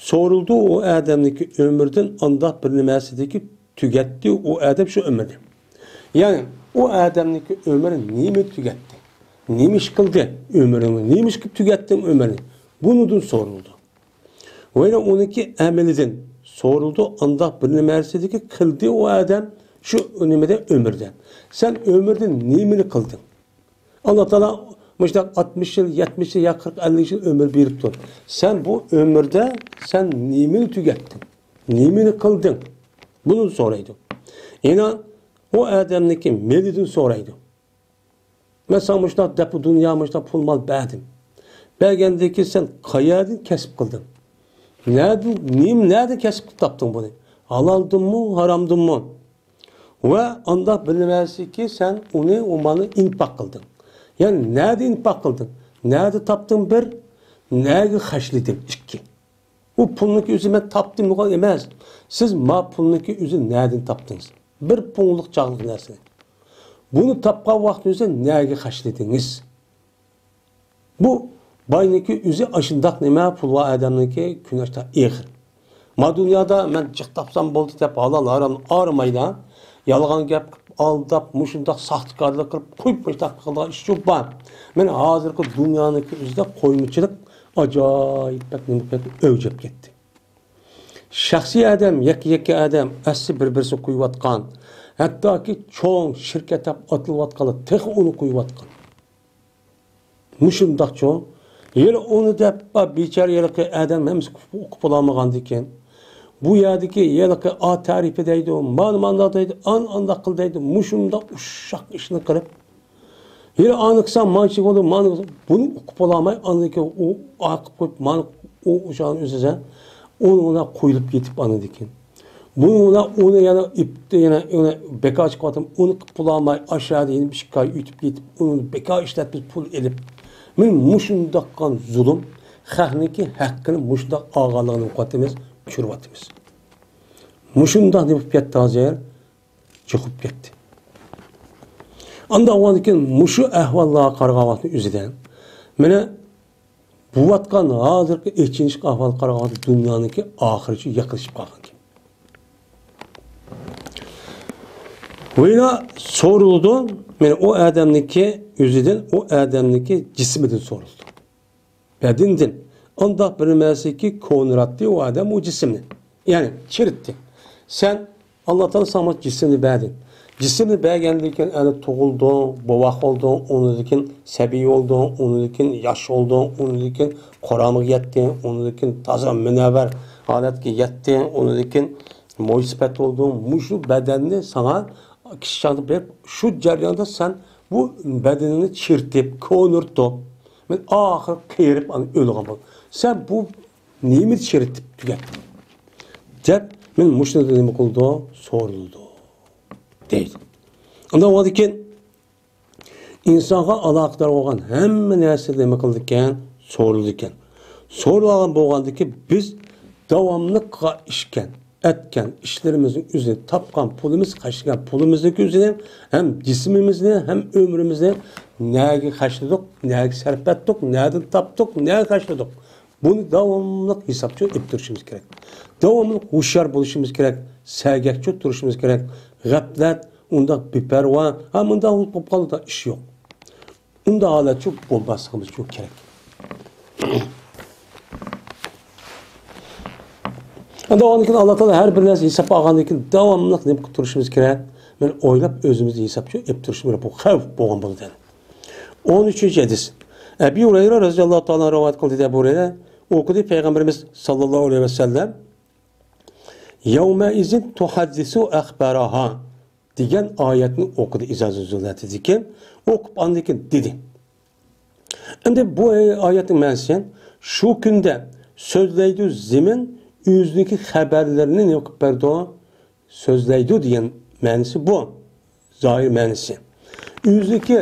سورىلىدۇ ئۇ ئادەمنىڭكى ئۆمرىدىن ئانداق بىر نېمەسىدىكى تۈگەتتى ئۇ ئادەم شۇ ئۆمرىنى. يەنى ئۇ ئادەمنىڭكى ئۆمرى نېمە تۈگەتتى؟ نېمە ئىش قىلدى؟ ئۆمرىنى نېمە ئىش قىلىپ تۈگەتتىڭ ئۆمرىنى؟ بۇنىڭدىن سورىلىدۇ. ۋە يەنە ئۇنىڭكى ئەمىلىدىن سورىلىدۇ. ئانداق بىر نېمەسىدىكى قىلدى ئۇ ئادەم شۇ نېمىدە، ئۆمرىدە. سەن ئۆمرىدە نېمىنى قىلدىڭ؟ ئاللا تائالا مۇشۇنداق ئاتمىش يىل، يەتمىش يىل يا قىرىق، ئەللىك يىل ئۆمۈر بېرىپتۇ. سەن بۇ ئۆمۈردە سەن نېمىنى تۈگەتتىڭ؟ نېمىنى قىلدىڭ؟ بۇنى سورايدۇ. يەنە ئۇ ئادەمنىڭكى مېلىدىن سورايدۇ. مەن ساڭا مۇشۇنداق دەپۇ دۇنيا، مۇشۇنداق پۇل مال بەردىم. بەرگەندىن كېيىن سەن قەيەردىن كەسىپ قىلدىڭ؟ نەدىن، نېمە، نەدىن كەسىپ قىلىپ تاپتىڭ بۇنى؟ ھالالدىنمۇ، ھارامدىنمۇ؟ ۋە ئانداق بىر نېمەسىكى سەن ئۇنى، ئۇ مالنى ئىنپاق قىلدىڭ. يەنى نەدە ئىنپاق قىلدىڭ؟ نەدە تاپتىڭ بىر؟ نەگە خەجلىدىڭ ئىككى؟ ئۇ پۇلنىڭكى ئۆزى مەن تاپتىم دېگەن ئەمەس. سىز ما پۇلنىڭكى ئۆزى نەدىن تاپتىڭىز؟ بىر پۇڭلۇق چاغلىق نەرسىنى. بۇنى تاپقان ۋاقتىڭىزدا نەگە خەجلىدىڭىز؟ بۇ باينىڭكى ئۆزى ئاشۇنداق نېمە، پۇل بار ئادەمنىڭكى كۈنى ئاشتا ئېغىر. ما دۇنيادا مەن جىق تاپسام بولدى دەپ ھالال ھارامنى ئايرىمايلا، يالغان گەپ قىلىپ، ئالداپ، مۇشۇنداق ساختىكارلىق قىلىپ، قويۇپ مۇشۇنداق قىلىدىغان ئىش يوق بار. مەن ھازىرقى دۇنيانىڭكى ئۆزىدە قويمىچىلىق ئاجايىپ بەك نېمە قىلىپ ئۆلچەپ كەتتى. شەخسىي ئادەم، يەككە-يەككە ئادەم ئەسلى بىر-بىرسىنى قويۇۋاتقان، ھەتتاكى چوڭ شىركەت دەپ ئاتىلىۋاتقانلار تېخى ئۇنى قويۇۋاتقان. مۇشۇنداقچۇ؟ ھېلى ئۇنى دەپ، بىچارە ھېلىقى ئادەم ھەممىسى ئۇقۇپ بولالمىغاندىكىن، بۇ يەردىكى ھېلىقى ئا تەرىپى دەيدۇ، مانا مانداق دەيدۇ، ئان ئانداق قىل دەيدۇ، مۇشۇنداق ئۇششاق ئىشنى قىلىپ، ھېلى ئانىكىسا مانچە بولدى، مانا بۇنى ئۇقۇپ بولالماي، ئاندىن كېيىن ئۇ ئاقىپ قويۇپ، مانا ئۇ ئوشاقنى ئۈزسە، ئۇنى ئۇنى قويۇلۇپ كېتىپ ئاندىن كېيىن. بۇنى ئۇنى، ئۇنى يەنە ئىپتى، يەنە ئۇنى بىكار چىقىۋاتىمەن، ئۇنى قىلىپ بولالماي، ئاشۇ يەردە يەنە بىر ئىككى ئاي ئۆتۈپ كېتىپ، ئۇنى بىكار ئىشلەتمىز، پۇل ئېلىپ. مانا مۇشۇنداق زۇلۇم، خەقنىڭكى ھەققىنى مۇشۇنداق ئالغانلىقىنى قىلىۋاتىمىز، چۈشۈرۈۋاتىمىز. مۇشۇنداق نېمە بولۇپ كەتتى ھازىر؟ چىقىپ كەتتى. ئاندىن كېيىن مۇشۇ ئەھۋاللارغا قارىغان ۋاقىتنىڭ ئۆزىدە، مانا بوۋاتقان ھازىرقى ئېچىنىشلىق ئەھۋالغا قارىغاندا دۇنيانىڭكى ئاخىرى يېقىنلىشىپ قالغانكەن. ۋىنا سورىلىدۇ، مانا ئۇ ئادەمنىڭكى ئۆزىدىن، ئۇ ئادەمنىڭكى جىسمىدىن سورىلىدۇ. بەدىنىدىن. ئانداق بىر نەرسىكى كونىراتتى ئۇ ئادەم ئۇ جىسىمنى. يەنى چىرىتتى. سەن ئاللا تائالا ساڭا جىسىمنى بەردى. جىسىمنى بەرگەندىن كېيىن ئەنە تۇغۇلدۇڭ، بوۋاق بولدۇڭ، ئۇنىڭدىن كېيىن سەبىي بولدۇڭ، ئۇنىڭدىن كېيىن ياش بولدۇڭ، ئۇنىڭدىن كېيىن قۇرامىغا يەتتىڭ، ئۇنىڭدىن كېيىن تازا مۇنەۋۋەر ھالەتكە يەتتىڭ، ئۇنىڭدىن كېيىن مويسىپەت بولدۇڭ. مۇشۇ بەدەننى ساڭا كىچىك چاغدا بېرىپ، شۇ جەرياندا سەن بۇ بەدىنىڭنى چىرىتىپ، كونىرىتىپ، مەن ئاخىرى قېرىپ، ئانا ئۆلىدىغان بولدۇم. سەن بۇ نېمىنى چىرىتىپ تۈگەتتىڭ؟ دەپ، مەن مۇشۇنى نېمە قىلىدۇ؟ سورىلىدۇ. دەيدۇ. ئۇنداق بولغاندىكىن، ئىنسانغا ئالاقىدار بولغان ھەممە نەرسە نېمە قىلىدىكەن؟ سورىلىدىكەن. سورىلغان بولغاندىكىن بىز داۋاملىق قىلغان ئىشكەن، ئەتكەن ئىشلىرىمىزنىڭ ئۆزىنى، تاپقان پۇلىمىز، خەجلىگەن پۇلىمىزنىڭ ئۆزىنى، ھەم جىسمىمىزنى، ھەم ئۆمرىمىزنى نەگە خەجلىدۇق، نەگە سەرپ ئەتتۇق، نەدىن تاپتۇق، نەگە خەجلىدۇق. بۇنى داۋاملىق ھېسابچان ئېلىپ تۇرۇشىمىز كېرەك. داۋاملىق ھوشيار بولۇشىمىز كېرەك، سەگەكچان تۇرۇشىمىز كېرەك. غەپلەت، ئۇنداق بىپەرۋا، ھە، مۇنداق بولۇپ قالدى، ئىش يوق. ئۇنداق ھالەتچۇ بولماسلىقىمىزچۇ كېرەك. ئەمدى ئۇنىڭدىن كېيىن ئاللا تائالا ھەر بىر نەرسە ھېسابقا ئالغاندىن كېيىن داۋاملىق نېمە قىلىپ تۇرۇشىمىز كېرەك؟ مانا ئويلاپ ئۆزىمىزنى ھېسابچان ئېلىپ تۇرۇشىمىز كېرەك. بۇ خەۋپ بولغان بولىدۇ. ئون ئۈچىنچى ھەدىس. ئەبى ھۇرەيرە رەزىياللاھۇ تائالا رىۋايەت قىلدى دەپ ھۇرەيرە ئوقۇدى، پەيغەمبىرىمىز ساللاللاھۇ ئەلەيھى ۋەسەللەم، يەۋمەئىزىن تۇھەددىسۇ ئەخبارەھا دېگەن ئايەتنى ئوقۇدى، ئىزا زۇلزىلەتىدىكى. ئوقۇپ ئاندىن كېيىن دېدى. ئەمدى بۇ ئايەتنىڭ مەنىسى، شۇ كۈندە سۆزلەيدۇ زېمىن ئۆزىنىڭكى خەۋەرلىرىنى نېمە قىلىپ بەردۇ؟ سۆزلەيدۇ دېگەن مەنىسى بۇ. زاھىر مەنىسى. ئۆزىنىڭكى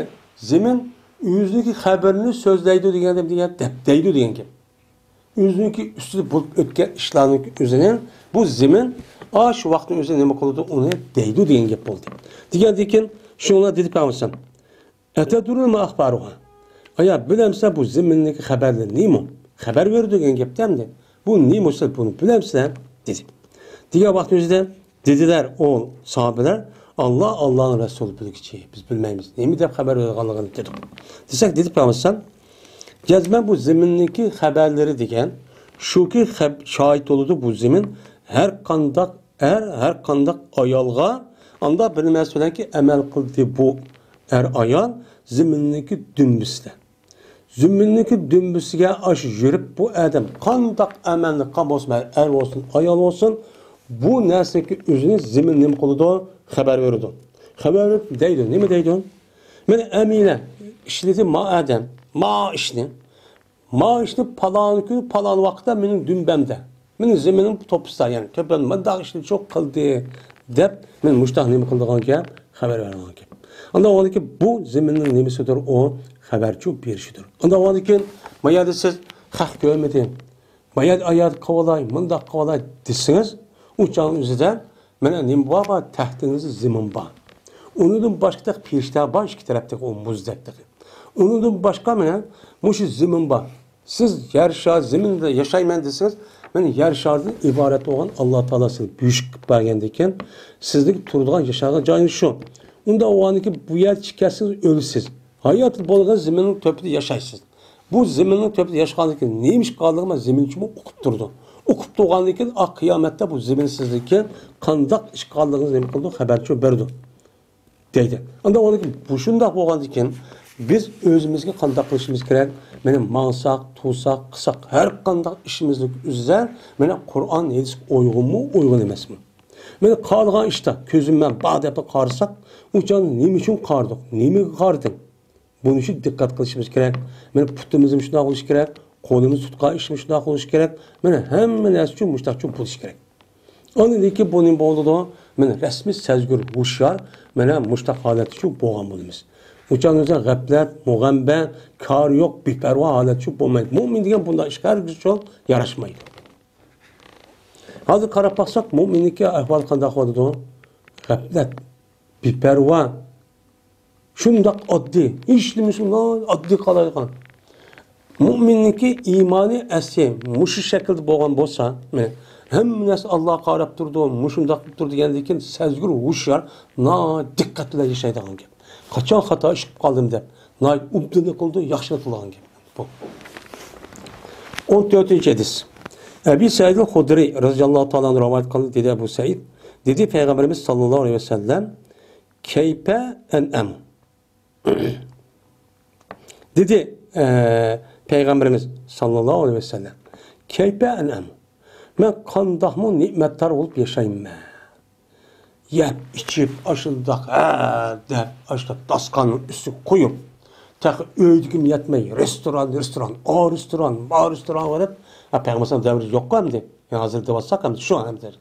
زېمىن ئۆزىنىڭكى خەۋىرىنى سۆزلەيدۇ دېگەن، دېگەن، دەپ دەيدۇ دېگەن گەپ. ئۆزىنىڭكى ئۈستىدە بولۇپ ئۆتكەن ئىشلارنىڭ ئۆزىنى بۇ زېمىن ئاشۇ ۋاقىتنىڭ ئۆزىدە نېمە قىلىدۇ، ئۇنى دەيدۇ دېگەن گەپ بولدى. دېگەندىن كېيىن شۇڭلار دېدى پەيغەمبەر ئەتەدرۇنە ما ئەخبارۇھا؟ ئايا، بىلەمسەن بۇ زېمىننىڭكى خەۋەرلىرى نېمە؟ خەۋەر بېرىدۇ دېگەن گەپتە ئەمدى. بۇ نېمە بولسا بۇنى بىلەمسەن؟ دېدى. دېگەن ۋاقىتنىڭ ئۆزىدە دېدىلەر ئۇ ساھابىلەر، ئاللا، ئاللانىڭ رەسۇلى بىلگۈچى، بىز بىلمەيمىز، نېمە دەپ خەۋەر بېرىدىغانلىقىنى دېدۇق. دېسەك، دېدى پەيغەمبەر، جەزمەن بۇ زېمىننىڭكى خەۋەرلىرى دېگەن شۇكى، خەپ-، شاھىت بولىدۇ بۇ زېمىن ھەر قانداق ئەر، ھەر قانداق ئايالغا ئاندا بىر نېمە بىلەنكى ئەمەل قىلدى بۇ ئەر ئايال زېمىننىڭكى دۈمبىسىدە. زېمىننىڭكى دۈمبىسىگە ئاشۇ يۈرۈپ بۇ ئادەم قانداق ئەمەلنى قىلغان بولسۇن، ئەر بولسۇن، ئايال بولسۇن، بۇ نەرسىنىڭكى ئۆزىنى زېمىن نېمە قىلىدۇ؟ خەۋەر بېرىدۇ. خەۋەر بېرىپ دەيدۇ. نېمە دەيدۇ؟ مانا ئەمىنە ئىشلىدى ما ئادەم، ما ئىشنى. ما ئىشنى پالان كۈن، پالان ۋاقىتتا مېنىڭ دۈمبەمدە، مېنىڭ زېمىنىم توپىسىدا، يەنى تۆپەم مۇنداق ئىشنى چوق قىلدى، دەپ مەن مۇشتاق نېمە قىلىدىغان گەپ، خەۋەر بېرىدىغان گەپ. ئاندىن ئۇنىڭكى بۇ زېمىننىڭ نېمىسىدۇر، ئۇ خەۋەرچۇ بېرىشىدۇر. ئاندىن ئۇنىڭدىن كېيىن ما يەردە سىز خەق كۆرمىدى، ما يەردە ئايات قىلىۋالاي، مۇنداق قىلىۋالاي دېسىڭىز، ئۇ چاغنىڭ ئۆزىدە مانا نېمە بار، بار، تەختىڭىزدە زېمىن بار. ئۇنىڭدىن باشقا پېرىشتە بار، ئىككى تەرەپتىكى ئۇ مۇزدەك تېخى. ئۇنىڭدىن باشقا مانا مۇشۇ زېمىن بار. سىز يەر شارى زېمىندا ياشايمەن دېسىڭىز، مانا يەر شارىدىن ئىبارەت بولغان ئاللا تائالا سىزنى بۆشۈك قىلىپ بەرگەندىن كېيىن، سىزنىڭ تۇرىدىغان، ياشايدىغان جايىڭىز شۇ. ئۇنداق بولغاندىن كېيىن بۇ يەردە چىكەنسىز ئۆلىسىز. ھايات بولغان زېمىننىڭ تۆپىدە ياشايسىز. بۇ زېمىننىڭ تۆپىدە ياشىغاندىن كېيىن نېمە ئىش قىلغانلىقىنى زېمىن شۇمۇ ئۇقۇپ تۇرىدۇ. ئۇقۇپ تۇرغاندىن كېيىن، ئا، قىيامەتتە بۇ زېمىن سىزدىن كېيىن قانداق ئىش قىلغانلىقىڭىزنى نېمە قىلىدۇ؟ خەۋەرچۇ بېرىدۇ. دەيدۇ. ئاندىن ئۇنىڭدىن كېيىن، بۇ شۇنداق بولغاندىن كېيىن، بىز ئۆزىمىزگە قانداق قىلىشىمىز كېرەك؟ مانا ماڭساق، تۇرساق، قىلساق، ھەر قانداق ئىشىمىزنىڭ ئۆزىدە مانا قۇرئان، ھەدىسكە ئۇيغۇنمۇ، ئۇيغۇن ئەمەسمۇ؟ مانا قارىغان ئىشتا كۆزۈم مەن بار دەپ قارىساق، ئۇ چاغدا نېمە ئۈچۈن قارىدۇق؟ نېمىگە قارىدىڭ؟ بۇنى شۇ دىققەت قىلىشىمىز كېرەك. مانا پۇتىمىزمۇ شۇنداق بولۇشى كېرەك، قولىمىز تۇتقان ئىشمۇ شۇنداق بولۇشى كېرەك. مانا ھەممە نەرسە ئۈچۈن مۇشۇنداق بولۇشى كېرەك. ئاندىن كېيىن بۇ نېمە بولىدۇ؟ مانا رەسمىي سەزگۈر، ھوشيار، مانا مۇشۇنداق ھالەتتە شۇ بولغان بولىمىز. ئۇ چاغدا غەپلەت، مۇغەمبە، كارى يوق، بىپەرۋا ھالەتتە شۇ بولمايدۇ. مۆمىن دېگەن بۇنداق ئىشقا ھەرگىزچۇ ياراشمايدۇ. ھازىر قاراپ باقساق، مۆمىننىڭكى ئەھۋالى قانداق بولىدۇ؟ غەپلەت، بىپەرۋا، شۇنداق ئاددىي، ھېچنېمە شۇنداق ئاددىي قالايدىغان. مۇئمىننىڭكى ئىمانى ئەسلى مۇشۇ شەكىلدە بولغان بولسا، مانا، ھەممە نەرسە ئاللاغا قاراپ تۇرىدۇ، مۇشۇنداق قىلىپ تۇرىدۇ دېگەندىن كېيىن سەزگۈر، ھوشيار، ناھايىتى دىققەت بىلەن ياشايدىغان گەپ. قاچان خاتا ئىش قىلىپ قالدىم دەپ، ناھايىتى ئوبدانلىق قىلىدۇ، ياخشىلىق قىلىدىغان گەپ. بۇ. ئون تۆتىنچى ھەدىس. ئەبى سەئىدىل خۇدرى رەزىياللاھۇ تائالا ئەنھۇ رىۋايەت قىلدى، دېدى ئەبۇ سەئىد. دېدى پەيغەمبىرىمىز ساللاللاھۇ ئەلەيھى ۋەسەللەم، كەيپە ئەنئەمۇ. دېدى، ئە، پەيغەمبىرىمىز ساللاللاھۇ ئەلەيھى ۋەسەللەم، كەيپە ئەنئەمۇ. مەن قانداقمۇ نېمەتدار بولۇپ ياشايمەن. يەپ ئىچىپ، ئاشۇنداق، ھە دەپ، ئاشۇنداق داستىخاننىڭ ئۈستىگە قويۇپ، تېخى ئۆيدىكىمۇ يەتمەي، رېستوران، رېستوران، ئا رېستوران، ما رېستوران قىلىپ، ھە، پەيغەمبەر ئەلەيھىسسالام دەۋرى يوققۇ ئەمدى. ھازىر دەۋاتساق ئەمدى شۇ ئەمدى.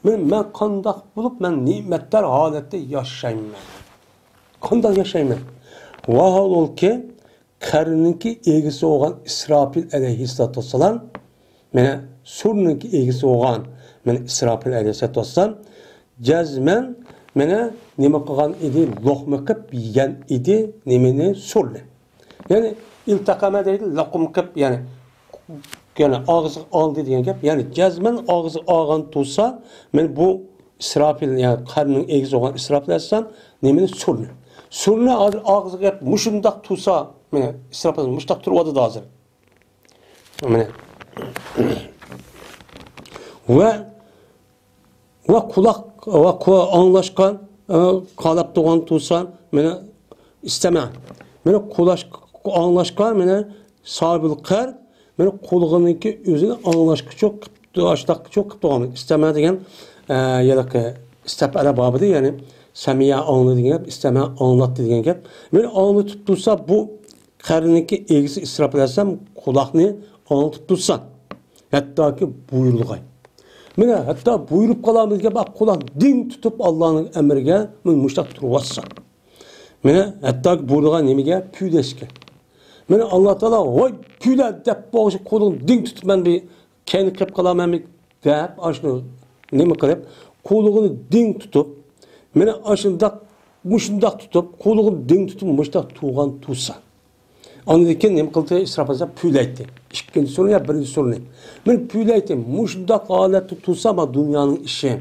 مەن، مەن قانداق بولۇپ، مەن نېمەتدار ھالەتتە ياشايمەن؟ قانداق ياشايمەن؟ ۋاھالۇلكى، قەرنىڭكى ئىگىسى بولغان ئىسراپىل ئەلەيھىسسالاتۇ ۋەسسالام، مانا سۇرنىڭكى ئىگىسى بولغان، مانا ئىسراپىل ئەلەيھىسسالاتۇ ۋەسسالام جەزمەن، مانا نېمە قىلغان ئىدى؟ لوقما قىلىپ يېگەن ئىدى نېمىنى؟ سۇرنى. يەنى ئىلتەقەمە دەيدۇ، لوقما قىلىپ، يەنى، يەنى ئاغزىغا ئالدى دېگەن گەپ. يەنى جەزمەن ئاغزىغا ئالغان تۇرسا، مانا بۇ ئىسراپىل، يەنى قەرنىڭ ئىگىسى بولغان ئىسراپىل ئەلەيھىسسالام نېمىنى؟ سۇرنى. سۇرنى ھازىر ئاغزىغا قىلىپ مۇشۇنداق تۇرسا، مانا ئىسراپىل مۇشۇنداق تۇرۇۋاتىدۇ ھازىر. مانا. ۋە، ۋە قۇلاق، ۋە قۇ-، ئاڭلاشقا، ئە، قالاپ تۇرغان تۇرسا، مانا ئىستەمە. مانا قۇلاش-، ئاڭلاشقا، مانا ساھىبىل قەر، مانا قۇلىقىنىڭكى ئۆزىنى ئاڭلاشقىچۇ قىپتۇ، ئاشتاققىچۇ قىپتۇ. ئىستەمە دېگەن، ئە، يەنە ئىستەپئەلە بابىدە، يەنى سەمىيە ئاڭلىدى دېگەن گەپ، ئىستەمە ئاڭلاتتى دېگەن گەپ. مانا ئاڭلىتىپ تۇرسا، بۇ قەرنىڭكى ئىگىسى ئىسراپىل ئەلەيھىسسالام قۇلاقنى ئاڭلىتىپ تۇرسا، ھەتتاكى بۇيرۇلغاي. مانا ھەتتا بۇيرۇپ قالامىز دېگەن، بۇ قۇلاق دىڭ تۇتۇپ ئاللانىڭ ئەمرىگە مانا مۇشتاق تۇرۇۋاتسا. مانا ھەتتاكى بۇيرۇلغان نېمىگە؟ پۈۋلەشكە. مانا ئاللا تائالا، ۋاي پۈۋلە دەپ بولغۇچە قولۇڭ دىڭ تۇتۇپ مەن بىر كەينى قىلىپ قالامەن دەپ، ئاشۇ نېمە قىلىپ، قولىغىنى دىڭ تۇتۇپ، مانا ئاشۇنداق، مۇشۇنداق تۇتۇپ، قولىغىنى دىڭ تۇتۇپ، مۇشۇنداق تۇرغان تۇرسا. ئاندىن كېيىن نېمە قىلدى؟ ئىسراپىل ئەلەيھىسسالام پۈۋلەيتتى. ئىككىنچى سۈرە يا بىرىنچى سۈرىنى. مانا پۈۋلەيتتى. مۇشۇنداق ھالەتتە تۇرسا، مانا دۇنيانىڭ ئىشى.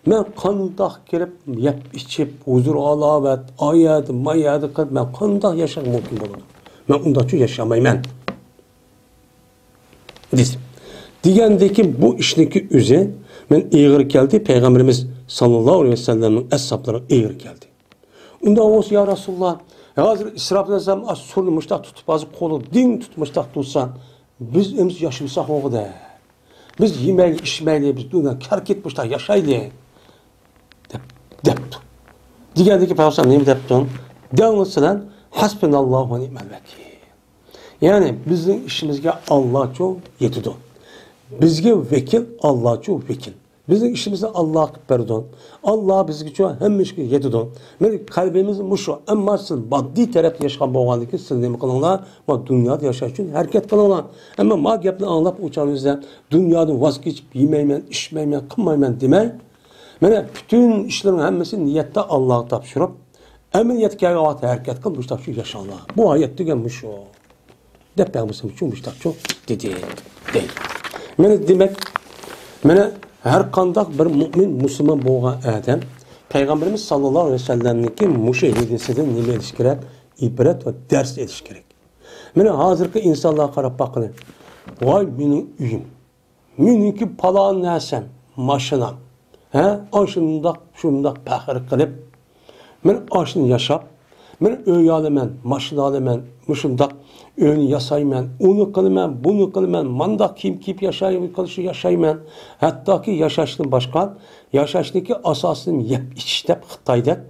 مەن قانداق كىرىپ، يەپ ئىچىپ، ھۇزۇر ھالاۋەت، ئايەردە، مايەردە قىلىپ، مەن قانداق ياشاشقا مۇمكىن بولىدۇ؟ مەن ئۇنداقچە ياشىيالمايمەن. دېدى. دېگەندىكىن بۇ ئىشنىڭكى ئۆزى مەن ئېغىر كەلدى، پەيغەمبىرىمىز ساللاللاھۇ ئەلەيھى ۋەسەللەمنىڭ ئەسھابلىرىغا ئېغىر كەلدى. ئۇنداق بولسا، يا رەسۇلاللا، ھازىر ئىسراپىل ئەلەيھىسسالام سۇرنى مۇشتاق تۇتۇپ، ھازىر قولىغا دىڭ تۇتۇپ مۇشتاق تۇرسا، بىز ئۆمىسى ياشىمىساق بولغۇدە. بىز يېمەيلى، ئىچمەيلى، بىز دۇنيا كەركىت مۇشتاق ياشايلى، دەپ، دەپتۇ. دېگەندىكىن پەيغەمبەر نېمە دەپتۇ؟ دەڭ سىلەر، ھەسبۇناللاھۇ ۋە نىئمەل ۋەكىل. يەنى بىزنىڭ ئىشىمىزگە ئاللاچۇ يېتىدۇ. بىزگە ۋەكىل ئاللاچۇ ۋەكىل. بىزنىڭ ئىشىمىزنى ئاللا قىلىپ بېرىدۇ. ئاللا بىزگىچۇ ھەممە ئىشكە يېتىدۇ. مېنىڭ قەلبىمىز مۇشۇ. ئەمما سىز ماددىي تەرەپتە ياشىغان بولغاندىن كېيىن سىز نېمە قىلىڭلار؟ ما دۇنيادا ياشاش ئۈچۈن ھەرىكەت قىلىڭلار. ئەمما ما گەپنى ئاڭلاپ ئۇ چاغنىڭىزدا دۇنيادىن ۋاز كېچىپ، يېمەيمەن، ئىچمەيمەن، قىلمايمەن دېمەي، مانا پۈتۈن ئىشلىرىڭ ھەممىسىنى نىيەتتە ئاللاغا تاپشۇرۇپ، ئەمەلىيەتكە كەلگەن ۋاقىتتا ھەرىكەت قىل، مۇشتاقچۇ ياشاڭلار. بۇ ھايات دېگەن مۇشۇ. دەپ پەيغەمبىرىمىز شۇ مۇشتاقچۇ دېدى، دەيدۇ. مانا دېمەك، مانا ھەر قانداق بىر مۇئمىن، مۇسۇلمان بولغان ئادەم پەيغەمبىرىمىز ساللاللاھۇ ئەلەيھى ۋەسەللەمنىڭكى مۇشۇ ھەدىسىدىن نېمە ئېلىش كېرەك؟ ئىبرەت ۋە دەرس ئېلىش كېرەك. مانا ھازىرقى ئىنسانلارغا قاراپ باققىلى. ۋاي مېنىڭ ئۆيۈم، مېنىڭكى پالان نەرسەم، ماشىنام، ھە، ئاشۇنداق، شۇنداق پەخىر قىلىپ، مەن ئاشۇنى ياشاپ، مەن ئۆي ئالىمەن، ماشىنا ئالىمەن، مۇشۇنداق ئۆينى ياسايمەن، ئۇنى قىلىمەن، بۇنى قىلىمەن، مانداق كىيىم كىيىپ ياشاي-، ياشايمەن، ھەتتاكى ياشاشتىن باشقا، ياشاشنىڭكى ئاساسىنى يەپ ئىچىش دەپ خىتايدەك،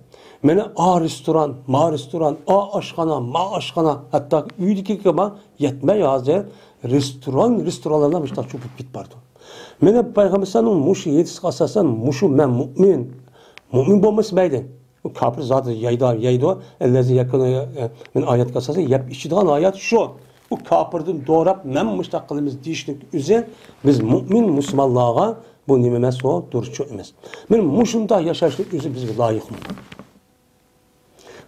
مانا ئا رېستوران، ما رېستوران، ئا ئاشخانا، ما ئاشخانا، ھەتتاكى ئۆيدىكىگە يەتمەي ھازىر رېستوران، رېستورانلاردا مۇشۇنداق چوپۇپ كېتىپ بارىدۇ. مانا پەيغەمبەر ئەلەيھىسسالامنىڭ مۇشۇ ھەدىسىگە ئاساسەن مۇشۇ مەن مۇئمىن، مۇئمىن بولمىسا مەيلى. ئۇ كاپىر زادى يەيدۇ، يەيدۇ. ئەللەزى يەكۇنۇ، مەن ئايەتكە ئاساسەن يەپ ئىچىدىغان ئايەت شۇ. ئۇ كاپىردىن دوراپ مەن مۇشۇنداق قىلىمىز دېيىشنىڭ ئۆزى بىز مۇئمىن مۇسۇلمانلارغا بۇ نېمە ئەمەس، ئۇ دۇرۇسچۇ ئەمەس. مانا مۇشۇنداق ياشاشنىڭ ئۆزى بىزگە لايىقمۇ؟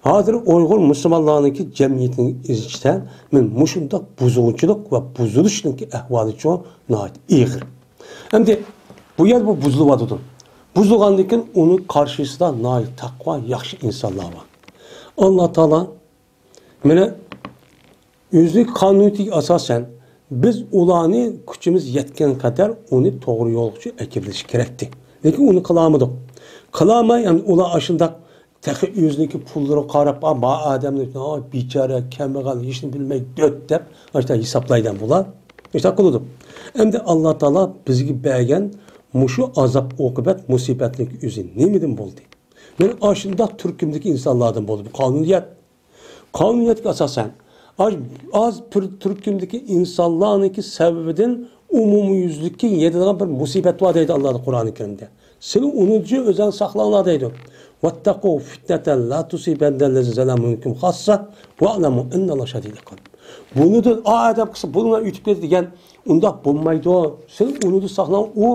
ھازىر ئۇيغۇر مۇسۇلمانلارنىڭكى جەمئىيىتىنىڭ ئىچىدە مەن مۇشۇنداق بۇزغۇنچىلىق ۋە بۇزۇلۇشنىڭكى ئەھۋالىچۇ ناھايىتى ئېغىر. ئەمدى بۇ يەردە بۇ بۇزۇلۇۋاتىدۇ. بۇزۇلغاندىن كېيىن ئۇنىڭ قارشىسىدا ناھايىتى تەقۋا، ياخشى ئىنسانلار بار. ئاللا تائالا مانا ئۆزى قانۇنىيىتىگە ئاساسەن، بىز ئۇلارنى كۈچىمىز يەتكەن قەدەر ئۇنى توغرا يولغىچە ئەكىرىش كېرەكتى. لېكىن ئۇنى قىلالمىدۇق. قىلالماي، ئەمدى ئۇلار ئاشۇنداق تېخى ئۆزىنىڭكى پۇللىرىغا قاراپ، «ئا، ما ئادەمنى، ئا، بىچارە، كەمبەغەل، ھېچنى بىلمەي، دۆت» دەپ، ئاشۇنداق ھېسابلايدىغان بۇلار. ئاشۇنداق قىلىدۇ. ئەمدى ئاللا تائالا بىزگە بەرگەن مۇشۇ ئازاب-ئوقۇبەت، مۇسىبەتنىڭ ئۆزى نېمىدىن بولدى؟ مانا ئاشۇنداق تۈركۈمدىكى ئىنسانلاردىن بولدى بۇ قانۇنىيەت. قانۇنىيەتكە ئاساسەن، ئاز، ئاز پۈر-، تۈركۈمدىكى ئىنسانلارنىڭكى سەۋەبىدىن ئومۇميۈزلۈككە يېتىدىغان بىر مۇسىبەت بار دەيدۇ ئاللا قۇرئانى كەرىمدە. سىلەر ئۇنىڭدىن ئۆزۈڭلارنى ساقلاڭلار دەيدۇ. «ۋەتتەقۇ فىتنەتەن لا تۇسىبەننەللەزىنە زەلەمۇ مىنكۇم خاسسە ۋەئلەمۇ ئەننەللاھە شەدىدۇل ئىقاب.» بۇنىدىن، «ئا ئادەم قىلسا بۇنىڭ ئۆتۈپ كېتىدۇ» دېگەن، ئۇنداق بولمايدۇ. سىلەر ئۇنىڭدىن ساقلان، ئۇ،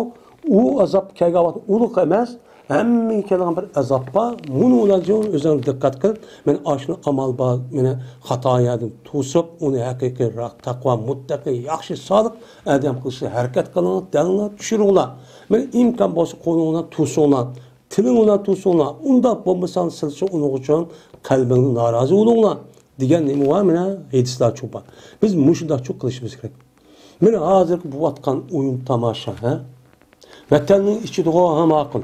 ئۇ ئازاب كەلگەن ۋاقىتتا ئۇلۇغ ئەمەس، ھەممىگە كېلىدىغان بىر ئازاب بار. مۇنۇ ئۇلارچۇ ئۆزۈڭ دىققەت قىل. مانا ئاشۇ ئامال بار. مانا خاتا يەردىن توسۇپ، ئۇنى ھەقىقىي را-، تەقۋا، مۇتتەقى، ياخشى، سالىق ئادەم قىلىشقا ھەرىكەت قىلىڭلار، دەڭلار، چۈشۈرۈڭلار. مانا ئىمكان بولسا قولۇڭلار توسۇڭلار، تىلىڭلار توسۇڭلار. ئۇنداق بولمىسا سىلچە ئۇنىڭ ئۈچۈن قەلبىڭدىن نارازى بولۇڭلار دېگەن نېمە بار؟ مانا ھەدىسلەرچۇ بار. بىز مۇشۇنداقچۇ قىلىشىمىز كېرەك. مانا ھازىرقى بولۇۋاتقان ئويۇن تاماشا، ھە؟ ۋەتەننىڭ ئىچىدىغۇ ھە ماقۇل.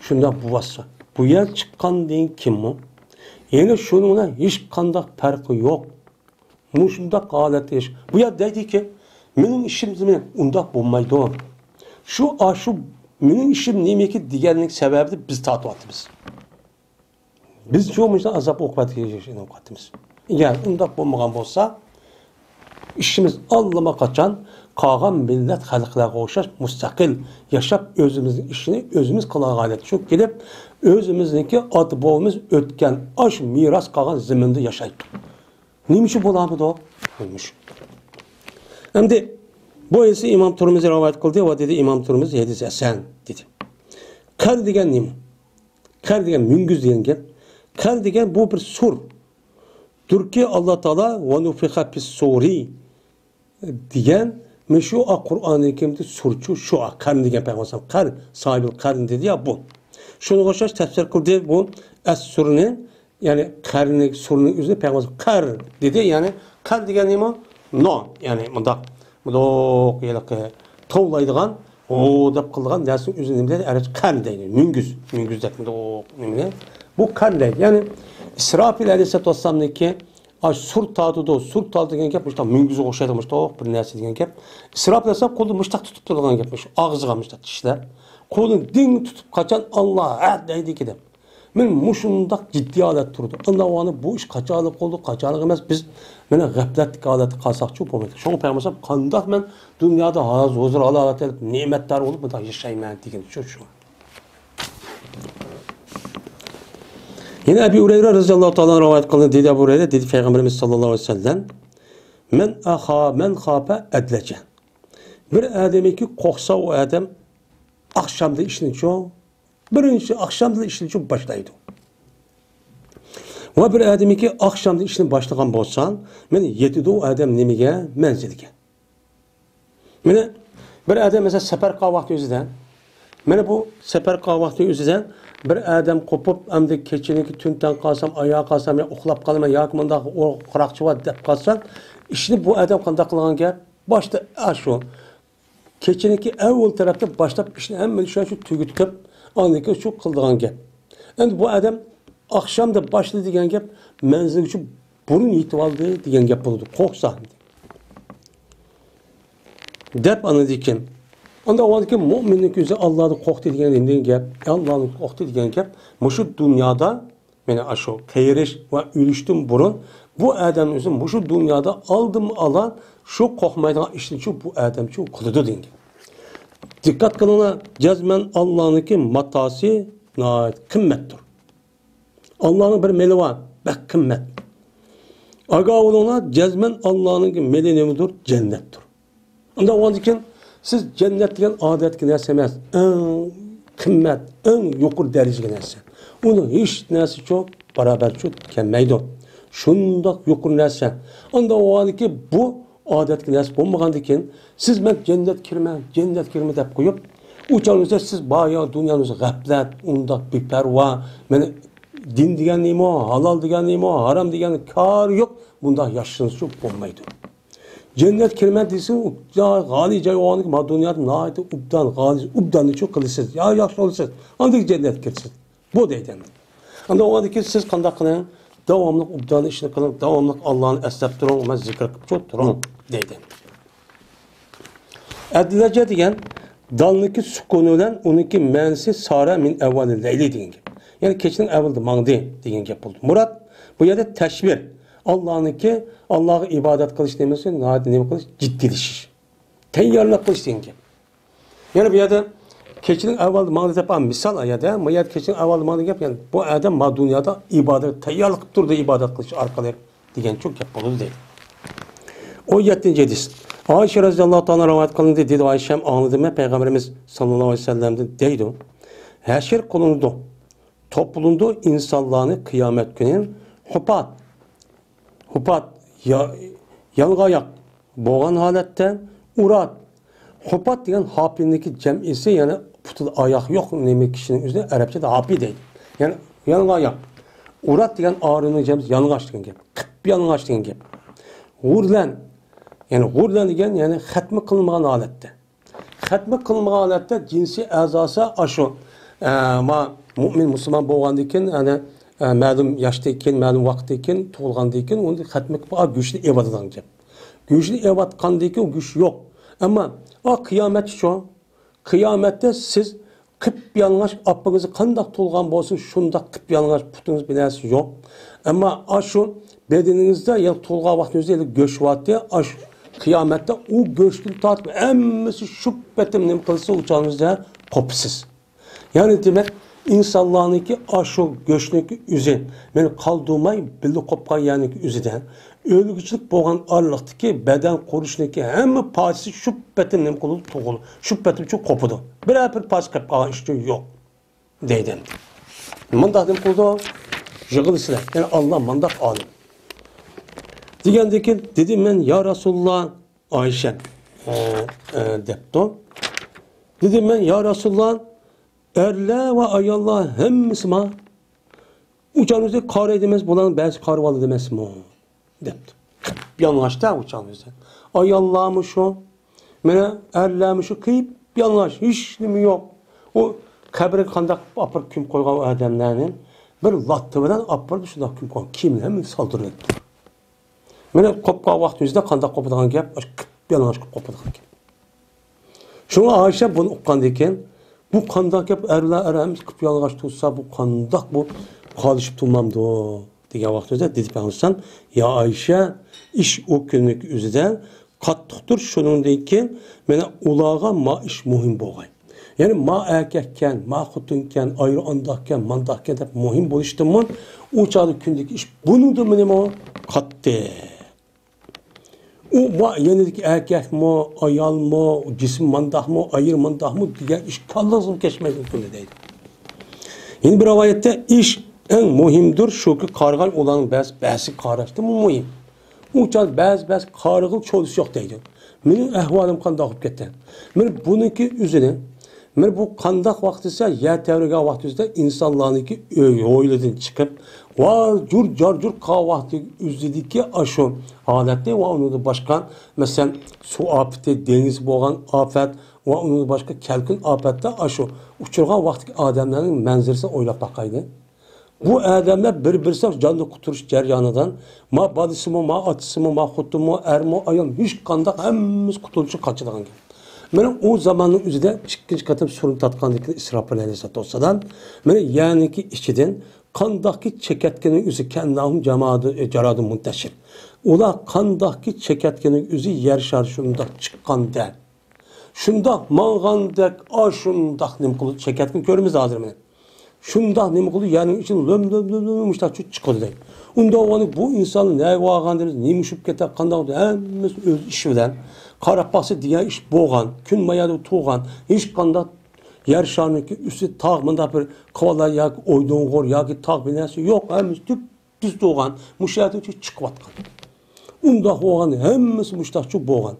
شۇنداق بولۇۋاتسا، بۇ يەر چىققاندىن كېيىنمۇ يەنە شۇنىڭ بىلەن ھېچقانداق پەرقى يوق. مۇشۇنداق ھالەتتە ياش-، بۇ يەر دەيدىكى، مېنىڭ ئىشىم نېمە؟ ئۇنداق بولمايدۇ. شۇ، ئاشۇ مېنىڭ ئىشىم نېمىكى دېگەننىڭ سەۋەبىنى بىز تارتىۋاتىمىز. بىز شۇ مۇشۇنداق ئازاب ئوقۇبەتكە يېتىشىنى قاتىمىز. ئەگەر ئۇنداق بولمىغان بولسا، ئىشىمىز ئاللىماقاچان قالغان مىللەت خەلقلەرگە ئوخشاش مۇستەقىل ياشاپ، ئۆزىمىزنىڭ ئىشىنى ئۆزىمىز قىلغان ھالەتكە چۈشۈپ كېلىپ، ئۆزىمىزنىڭكى ئاتا-بوۋىمىز ئۆتكەن ئاشۇ مىراس قالغان زېمىندا ياشايتتۇق. نېمە ئۈچۈن بولامدۇ؟ نېمە ئۈچۈن؟ ئەمدى بۇ ھەدىسنى ئىمام تۇرمۇزى رىۋايەت قىلدى ۋە دېدى، ئىمام تۇرمۇزى ھەدىس ھەسەن دېدى. قەر دېگەن نېمە؟ قەر دېگەن مۈڭگۈز دېگەن گەپ. قەر دېگەن بۇ بىر سۇردۇركى، ئاللا تائالا «ۋە نۇفىخە فىس سۇرى» دېگەن، مۇشۇ قۇرئانى كەرىمدە سۇرچۇ شۇ، قەر دېگەن پەيغەمبەر قەر، ساھىبىل قەر دېدى يا بۇ. شۇنىڭغا ئوخشاش تەپسىر قىلدى بۇ ئەس سۇرنى، يەنى قەرنى، سۇرنى ئۆزىنى پەيغەمبەر قەر دېدى. يەنى قەر دېگەن نېمە؟ نو، يەنى مۇنداق، مۇنداق ھېلىقى توۋلايدىغان، ھو دەپ قىلىدىغان نەرسىنىڭ ئۆزىنى نېمە دەيدۇ؟ ئەرەبچە قەر دەيدۇ. مۈڭگۈز، مۈڭگۈز دەپ مۇنداق نېمىنى. بۇ قەر دەيدۇ. يەنى ئىسراپىل ئەلەيھىسسالاتۇ ۋەسسالامنىڭكى ئاش سۇر تارتىدۇ، سۇر تارتىدۇ دېگەن گەپ مۇشۇنداق مۈڭگۈزگە ئوخشايدىغان مۇشۇنداق بىر نەرسە دېگەن گەپ. ئىسراپىل ئەلەيھىسسالام قولىدا مۇشۇنداق تۇتۇپ تۇرىدىغان گەپ، مۇشۇ ئاغزىغا مۇشۇنداق چىشلەپ، قولىنى دىڭ تۇتۇپ قاچان «ئاللا ھە» دەيدىكى دەپ. مانا مۇشۇنداق جىددىي ھالەت تۇرىدۇ. ئانداق ۋاقىتتا بۇ ئىش قاچانلىق بولىدۇ، قاچانلىق ئەمەس، بىز مانا غەپلەتلىك ھالەتتە قالساقچۇ بولمايدۇ. شۇڭا پەيغەمبەر قانداق مەن دۇنيادا ھاز-، ھۇزۇر-ھالاۋەت ئېلىپ، نېمەتدار بولۇپ مۇنداق ياشايمەن دېگىنى شۇ، شۇ. يەنە ئەبى ھۇرەيرە رەزىياللاھۇ تائالا ئەنھۇ رىۋايەت قىلدى، دېدى ئەبۇ ھۇرەيرە، دېدى پەيغەمبىرىمىز ساللاللاھۇ ئەلەيھى ۋەسەللەم، مەن ئەخا، مەن خافە ئەدلەجە. بىر ئادەمكى قورقسا، ئۇ ئادەم ئاخشامدا ئىشنى چوڭ، بىرىنچى ئاخشامدا ئىشنى چوڭ باشلايدۇ. ۋە بىر ئادەمكى ئاخشامدا ئىشنى باشلىغان بولسا، مانا يېتىدۇ ئۇ ئادەم نېمىگە؟ مەنزىلگە. مانا بىر ئادەم مەسىلەن سەپەر قىلغان ۋاقتى ئۆزىدە، مانا بۇ سەپەر قىلغان ۋاقتى ئۆزىدە بىر ئادەم قوپۇپ، ئەمدى كېچىنىڭكى تۈنتەڭ قالسام، ئاياغ قالسام، يا ئۇخلاپ قالىمەن ياكى مۇنداق قاراقچى بار دەپ قالسا، ئىشنى بۇ ئادەم قانداق قىلغان گەپ؟ باشتا ئاشۇ كېچىنىڭكى ئەۋۋەل تەرەپتە باشلاپ ئىشنى ھەممە ئىشلارنى شۇ تۈگىتىپ، ئاندىن كېيىن شۇ قىلىدىغان گەپ. ئەمدى بۇ ئادەم ئاخشامدا باشلىدى دېگەن گەپ، مەنزىلگىچە بۇرۇن يېتىۋالدى دېگەن گەپ بولىدۇ، قورقسا. دەپ ئاندىن كېيىن، ئاندىن كېيىن مۇئمىننىڭ كۆزى ئاللادىن قورقتى دېگەن نېمە دېگەن گەپ؟ ئاللادىن قورقتى دېگەن گەپ، مۇشۇ دۇنيادا مانا ئاشۇ قېرىش ۋە ئۆلۈشتىن بۇرۇن بۇ ئادەمنىڭ ئۆزى مۇشۇ دۇنيادا ئالدىمۇ ئالا شۇ قورقمايدىغان ئىشنىچۇ بۇ ئادەمچۇ قىلىدۇ دېگەن گەپ. دىققەت قىلىڭلار، جەزمەن ئاللانىڭكى ماتاسى ناھايىتى قىممەتتۇر. ئاللانىڭ بىر مېلى بار، بەك قىممەت. ئاگاھ بولۇڭلار، جەزمەن ئاللانىڭكى مېلى نېمىدۇر؟ جەننەتتۇر. ئۇنداق بولغاندىكىن، سىز جەننەت دېگەن ئادەتتىكى نەرسە ئەمەس، ئەڭ قىممەت، ئەڭ يۇقىرى دەرىجىدىكى نەرسە. ئۇنىڭ ھېچ نەرسىچۇ بارابەرچۇ كەلمەيدۇ. شۇنداق يۇقىرى نەرسە. ئاندا ئۇ ھالدىكى بۇ ئادەتتىكى نەرسە بولمىغاندىكىن، سىز مەن جەننەتكە كىرىمەن، جەننەتكە كىرىمەن دەپ قويۇپ، ئۇ چاغدا سىز بايا دۇنيانىڭىز غەپلەت، ئۇنداق بىپەرۋا، مانا دىن دېگەن نېمە، ھالال دېگەن نېمە، ھارام دېگەن كارى يوق، بۇنداق ياشىسىڭىزچۇ بولمايدۇ. جەننەتكە كىرىمەن دېسىڭىز، ئۇ جاي، غالىي جاي بولغاندىكىن، ما دۇنيادا ناھايىتى ئوبدان، غالىي، ئوبداننىچۇ قىلىسىز، يا ياخشى بولىسىز، ئاندىن جەننەتكە كىرىسىز. بۇ دەيدۇ ئەمدى. ئەمدى ئۇنىڭدىن كېيىن سىز قانداق قىلىڭ؟ داۋاملىق ئوبدان ئىشنى قىلىڭ، داۋاملىق ئاللانى ئەسلەپ تۇرۇڭ، مانا زىكىر قىلىپچۇ تۇرۇڭ دەيدۇ. ئەدلەجە دېگەن دالنىكى سۈكۇنى بىلەن ئۇنىڭكى مەنىسى سارە مىن ئەۋۋەلى لەيلى دېگەن گەپ. يەنى كېچىنىڭ ئەۋۋىلىدە ماڭدى دېگەن گەپ بولدى. مۇراد بۇ يەردە تەشبىر. ئاللانىڭكى، ئاللاغا ئىبادەت قىلىش نېمىسى ناھايىتى نېمە قىلىش؟ جىددىيلىشىش. تەييارلىق قىلىش دېگەن گەپ. يەنە بۇ يەردە كېچىنىڭ ئەۋۋالىدا ماڭدى دەپ، مىسال ئايەتتە، بۇ يەردە كېچىنىڭ ئەۋۋالىدا ماڭدى دېگەن گەپ، يەنى بۇ ئادەم ما دۇنيادا ئىبادەت، تەييارلىق قىلىپ تۇردى ئىبادەت قىلىش ئارقىلىق دېگەنچۇ گەپ بولىدۇ دەيدۇ. ئون يەتتىنچى ھەدىس. ئائىشە رەزىياللاھۇ تائالا رىۋايەت قىلىندى، دېدى ئائىشەم، ئاڭلىدىم مەن پەيغەمبىرىمىز ساللاللاھۇ ئەلەيھى ۋەسەللەمدىن دەيدۇ، ھەشر قىلىنىدۇ، توپلىنىدۇ ئىنسانلارنى قىيامەت كۈنى ھۇپات، ھۇپات، يا-، يالىڭاياق بولغان ھالەتتە، ئۇرات. ھۇپات دېگەن ھاپىنىڭكى جەمئىسى، يەنى پۇتىدا ئاياق يوق نېمە كىشىنىڭ ئۆزىنى ئەرەبچىدە ھاپى دەيدۇ. يەنى يالىڭاياق. ئۇرات دېگەن ئارىنىڭ جەمئىسى يالىڭاچ دېگەن گەپ. قىپيالىڭاچ دېگەن گەپ. غۇرلەن. يەنى غۇرلەن دېگەن، يەنى خەتمە قىلىنمىغان ھالەتتە. خەتمە قىلىنمىغان ھالەتتە جىنسىي ئەزاسى ئاشۇ، ئە، ما، مۇئمىن مۇسۇلمان بولغاندىن كېيىن، يەنى، ئە، مەلۇم ياشتىن كېيىن، مەلۇم ۋاقىتتىن كېيىن، تۇغۇلغاندىن كېيىن ئۇنى خەتمە قىلىپ، ئا، گۆشىنى ئېلىۋاتىدىغان گەپ. گۆشىنى ئېلىۋاتقاندىن كېيىن ئۇ گۆش يوق. ئەمما، ئا، قىيامەتتىچۇ؟ قىيامەتتە سىز قىپيالىڭاچ، ئاپىڭىزنى قانداق تۇغۇلغان بولسا، شۇنداق قىپيالىڭاچ، پۇتىڭىز بىر نەرسە يوق. ئەمما ئاشۇ بەدىنىڭىزدە، يەنى تۇغۇلغان ۋاقتىڭىزدا يەنە گۆش بارتى، ئاشۇ قىيامەتتە ئۇ گۆشتىن تارتىپ ھەممىسى شۇ پېتىم نېمە قىلسا، ئۇ چاغىڭىزدا قوپىسىز. يەنى دېمەك، ئىنسانلارنىڭكى ئاشۇ گۆشنىڭكى ئۆزى، مانا قالدۇرماي بىللە قوپقان يەرنىڭكى ئۆزىدە ئۆلگۈچىلىك بولغان ئارىلىقتىكى بەدەن قۇرۇلۇشىنىڭكى ھەممە پارچىسى شۇ پېتىم نېمە قىلىدۇ؟ تۇغۇلىدۇ. شۇ پېتىمچۇ قوپىدۇ. بىرەر بىر پارچە قېلىپ قالغان ئىش يوق دەيدۇ. مۇنداق نېمە قىلىدۇ؟ يىغىلىسىلەر. يەنى ئاللا مۇنداق ئالىم. دېگەندىن كېيىن دېدىم مەن، يا رەسۇلاللا، ئائىشە، ئە، ئە، دەپتۇ. دېدىم مەن، يا رەسۇلاللا، ئەرلەر ۋە ئاياللار ھەممىسىما ئۇ چاغدا قارىيدۇ ئەمەس، بۇلارنىڭ بەزىسى قارىۋالىدۇ ئەمەسمۇ؟ دەپتۇ. قىپيالىڭاچتا ئۇ چاغدا. ئاياللارمۇ شۇ، مانا ئەرلەرمۇ شۇ قىپيالىڭاچ، ھېچنېمە يوق. ئۇ قەبرىگە قانداق ئاپىرىپ كۆمۈپ قويغان ئۇ ئادەملەرنى بىر لاتا بىلەن ئاپىرىپ شۇنداق كۆمۈپ قويغان، كىيىملىرىنى ھەممىنى سالدۇرۇۋەتتى. مانا قوپقان ۋاقتىمىزدا قانداق قوپىدىغان گەپ، ئاشۇ قىپيالىڭاچ قىلىپ قوپىدىغان گەپ. شۇڭا ئائىشە بۇنى ئۇققاندىن كېيىن، بۇ قانداق گەپ، ئەرلەر ئەر ھەممىسى قىپيالىڭاچ تۇرسا، بۇ قانداق بۇ قارىلىشىپ تۇرمامدۇ؟ دېگەن ۋاقتىمىزدا دېدى پەيغەمبەر، يا ئائىشە، ئىش ئۇ كۈنلۈك ئۆزىدە قاتتىقتۇر، شۇنىڭدىن كېيىن مانا ئۇلارغا ما ئىش مۇھىم بولغاي. يەنى ما ئەركەككەن، ما خوتۇنكەن، ئايرى ئانداقكەن، مانداقكەن دەپ مۇھىم بولۇشتىنمۇ ئۇ چاغدا كۈندىكى ئىش بۇنىڭدىنمۇ نېمە قاتتىق. ئۇ ۋا يېنىدىكى ئەركەكمۇ، ئايالمۇ، جىسمى مانداقمۇ، ئايرى مانداقمۇ دېگەن ئىش كاللىسىدىن كەچمەيدۇ ئۇ كۈندە دەيدۇ. يەنە بىر رىۋايەتتە ئىش ئەڭ مۇھىمدۇر، شۇكى قارىغان ئۇلارنىڭ بەزى، بەزى قاراشتىمۇ مۇھىم. ئۇ چاغ بەزى، بەزى قارىغىلى چولىسى يوق دەيدۇ. مېنىڭ ئەھۋالىم قانداق بولۇپ كەتتى؟ مانا بۇنىڭكى ئۆزىنى، مانا بۇ قانداق ۋاقىت دېسە، يەر تەۋرىگەن ۋاقىت ئۆزىدە ئىنسانلارنىڭكى ئۆي ھويلىدىن چىقىپ، ۋارجۇر جارجۇر قىلغان ۋاقتى ئۆزىدىكى ئاشۇ ھالەتنى ۋە ئۇنىڭدىن باشقا، مەسىلەن، سۇ ئاپىتى، دېڭىز بولغان ئاپەت ۋە ئۇنىڭدىن باشقا كەلكۈن ئاپەتتە ئاشۇ ئۇچرىغان ۋاقىتتىكى ئادەملەرنىڭ مەنزىرىسىنى ئويلاپ باقايلى. بۇ ئادەملەر بىر-بىرسى جاننى قۇتۇلۇش جەريانىدا، ما بالىسىمۇ، ما ئاتىسىمۇ، ما خوتۇنمۇ، ئەرمۇ، ئايال، ھېچقانداق، ھەممىسى قۇتۇلۇشقا قاچىدىغان گەپ. مانا ئۇ زاماننىڭ ئۆزىدە ئىككىنچى قېتىم سۇنى تارتقاندىن كېيىن ئىسراپىل ئەلەيھىسسالاتۇ ۋەسسالام، مانا يەرنىڭكى ئىچىدىن قانداقكى چېكەتكىنىڭ ئۆزى كەئەننەھۇم جامادۇ-، جارادۇ مۇنتەشىر. ئۇلار قانداقكى چېكەتكىنىڭ ئۆزى يەر شارى شۇنداق چىققاندا، شۇنداق ماڭغاندەك، ئاشۇنداق نېمە قىلىدۇ، چېكەتكىنى كۆرىمىز ھازىر مانا. شۇنداق نېمە قىلىدۇ، يەرنىڭ ئىچىدىن لۆم، لۆم، لۆم، لۆم، مۇشۇنداق چۈ-، چىقىدۇ دەيدۇ. ئۇنداق بولغاندا بۇ ئىنسان نەگە بارغان دەيمىز، نېمە ئۇشۇپ كېتەر، قانداق بولدى، ھەممىسى ئۆز ئىشى بىلەن. قاراپ باقسا دېگەن ئىش بولغان، كۈن مايادا تۇرغان، ھېچقانداق يەر شارىنىڭكى ئۈستى تاغ، مۇنداق بىر قاۋالا ياكى ئويدۇڭغۇر ياكى تاغ بىر نەرسە يوق، ھەممىسى تۈپتۈز تۇرغان، مۇشۇ يەردىن چىقىۋاتقان. ئۇنداق بولغان ھەممىسى مۇشتاقچۇ بولغان.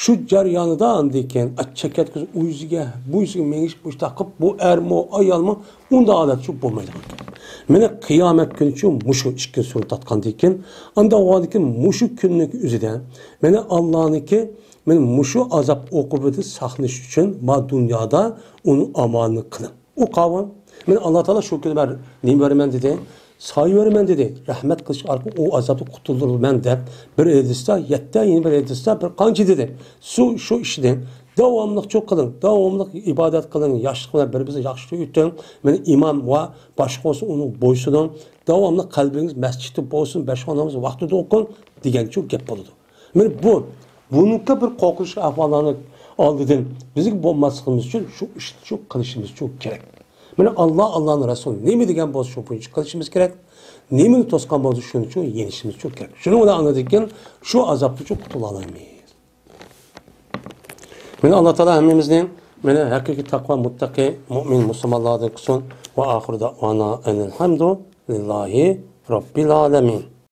شۇ جەريانىدا ئاندىن كېيىن چەكەتكۈز ئۇ يۈزىگە، بۇ يۈزىگە مېڭىش مۇشتاق قىلىپ، بۇ ئەرمۇ، ئايالمۇ ئۇنداق ھالەتچۇ بولمايدىغان. مانا قىيامەت كۈنىچۇ مۇشۇ ئىككى سۈرىتى تارتقاندىن كېيىن، ئانداق بولغاندىن كېيىن مۇشۇ كۈننىڭ ئۆزىدە مانا ئاللانىڭكى مانا مۇشۇ ئازاب ئوقۇبىتى ساقلىنىش ئۈچۈن ما دۇنيادا ئۇنىڭ ئامالىنى قىلىڭ. ئۇ قاۋان، مانا ئاللا تائالا شۇ كۈنى بەر، نېمە بېرىمەن دېدى، سايە بېرىمەن دېدى، رەھمەت قىلىش ئارقىلىق ئۇ ئازابتىن قۇتۇلدۇرىمەن دەپ، بىر ھەدىستە يەتتە، يەنە بىر ھەدىستە بىر قانچە دېدى. شۇ، شۇ ئىشنى داۋاملىقچۇ قىلىڭ، داۋاملىق ئىبادەت قىلىڭ، ياخشىلىق بىلەن بىر-بىرىگە ياخشى ئۆتۈڭ. مانا ئىمام ۋە باشقا بولسا ئۇنىڭ بويسۇنۇڭ، داۋاملىق قەلبىڭىز مەسچىتتە بولسۇن، بەش ۋاق نامازنى ۋاقتىدا ئوقۇڭ دېگەنچۇ گەپ بولىدۇ. مانا بۇ، بۇنىڭكى بىر قورقۇنچلۇق ئەھۋاللارنىڭ ئالدىدىن بىزگە بولماسلىقىمىز ئۈچۈن شۇ ئىشنى شۇ قىلىشىمىز ئۈچۈن كېرەك. مانا ئاللا، ئاللانىڭ رەسۇلى نېمە دېگەن بولسا شۇ بويىچە قىلىشىمىز كېرەك. نېمىنى توسقان بولسا شۇنى شۇ يېنىشىمىز ئۈچۈن كېرەك. شۇنىڭ بىلەن ئاندىن كېيىن شۇ ئازابتىن شۇ قۇتۇلالايمىز. مانا ئاللا تائالا ھەممىمىزنى مانا ھەقىقىي تەقۋا، مۇتتەقى، مۇئمىن، مۇسۇلمانلاردىن قىلسۇن. ۋە ئاخىرۇ دەئۋانا ئەنىل ھەمدۇ لىللاھى رەببىل ئالەمىن.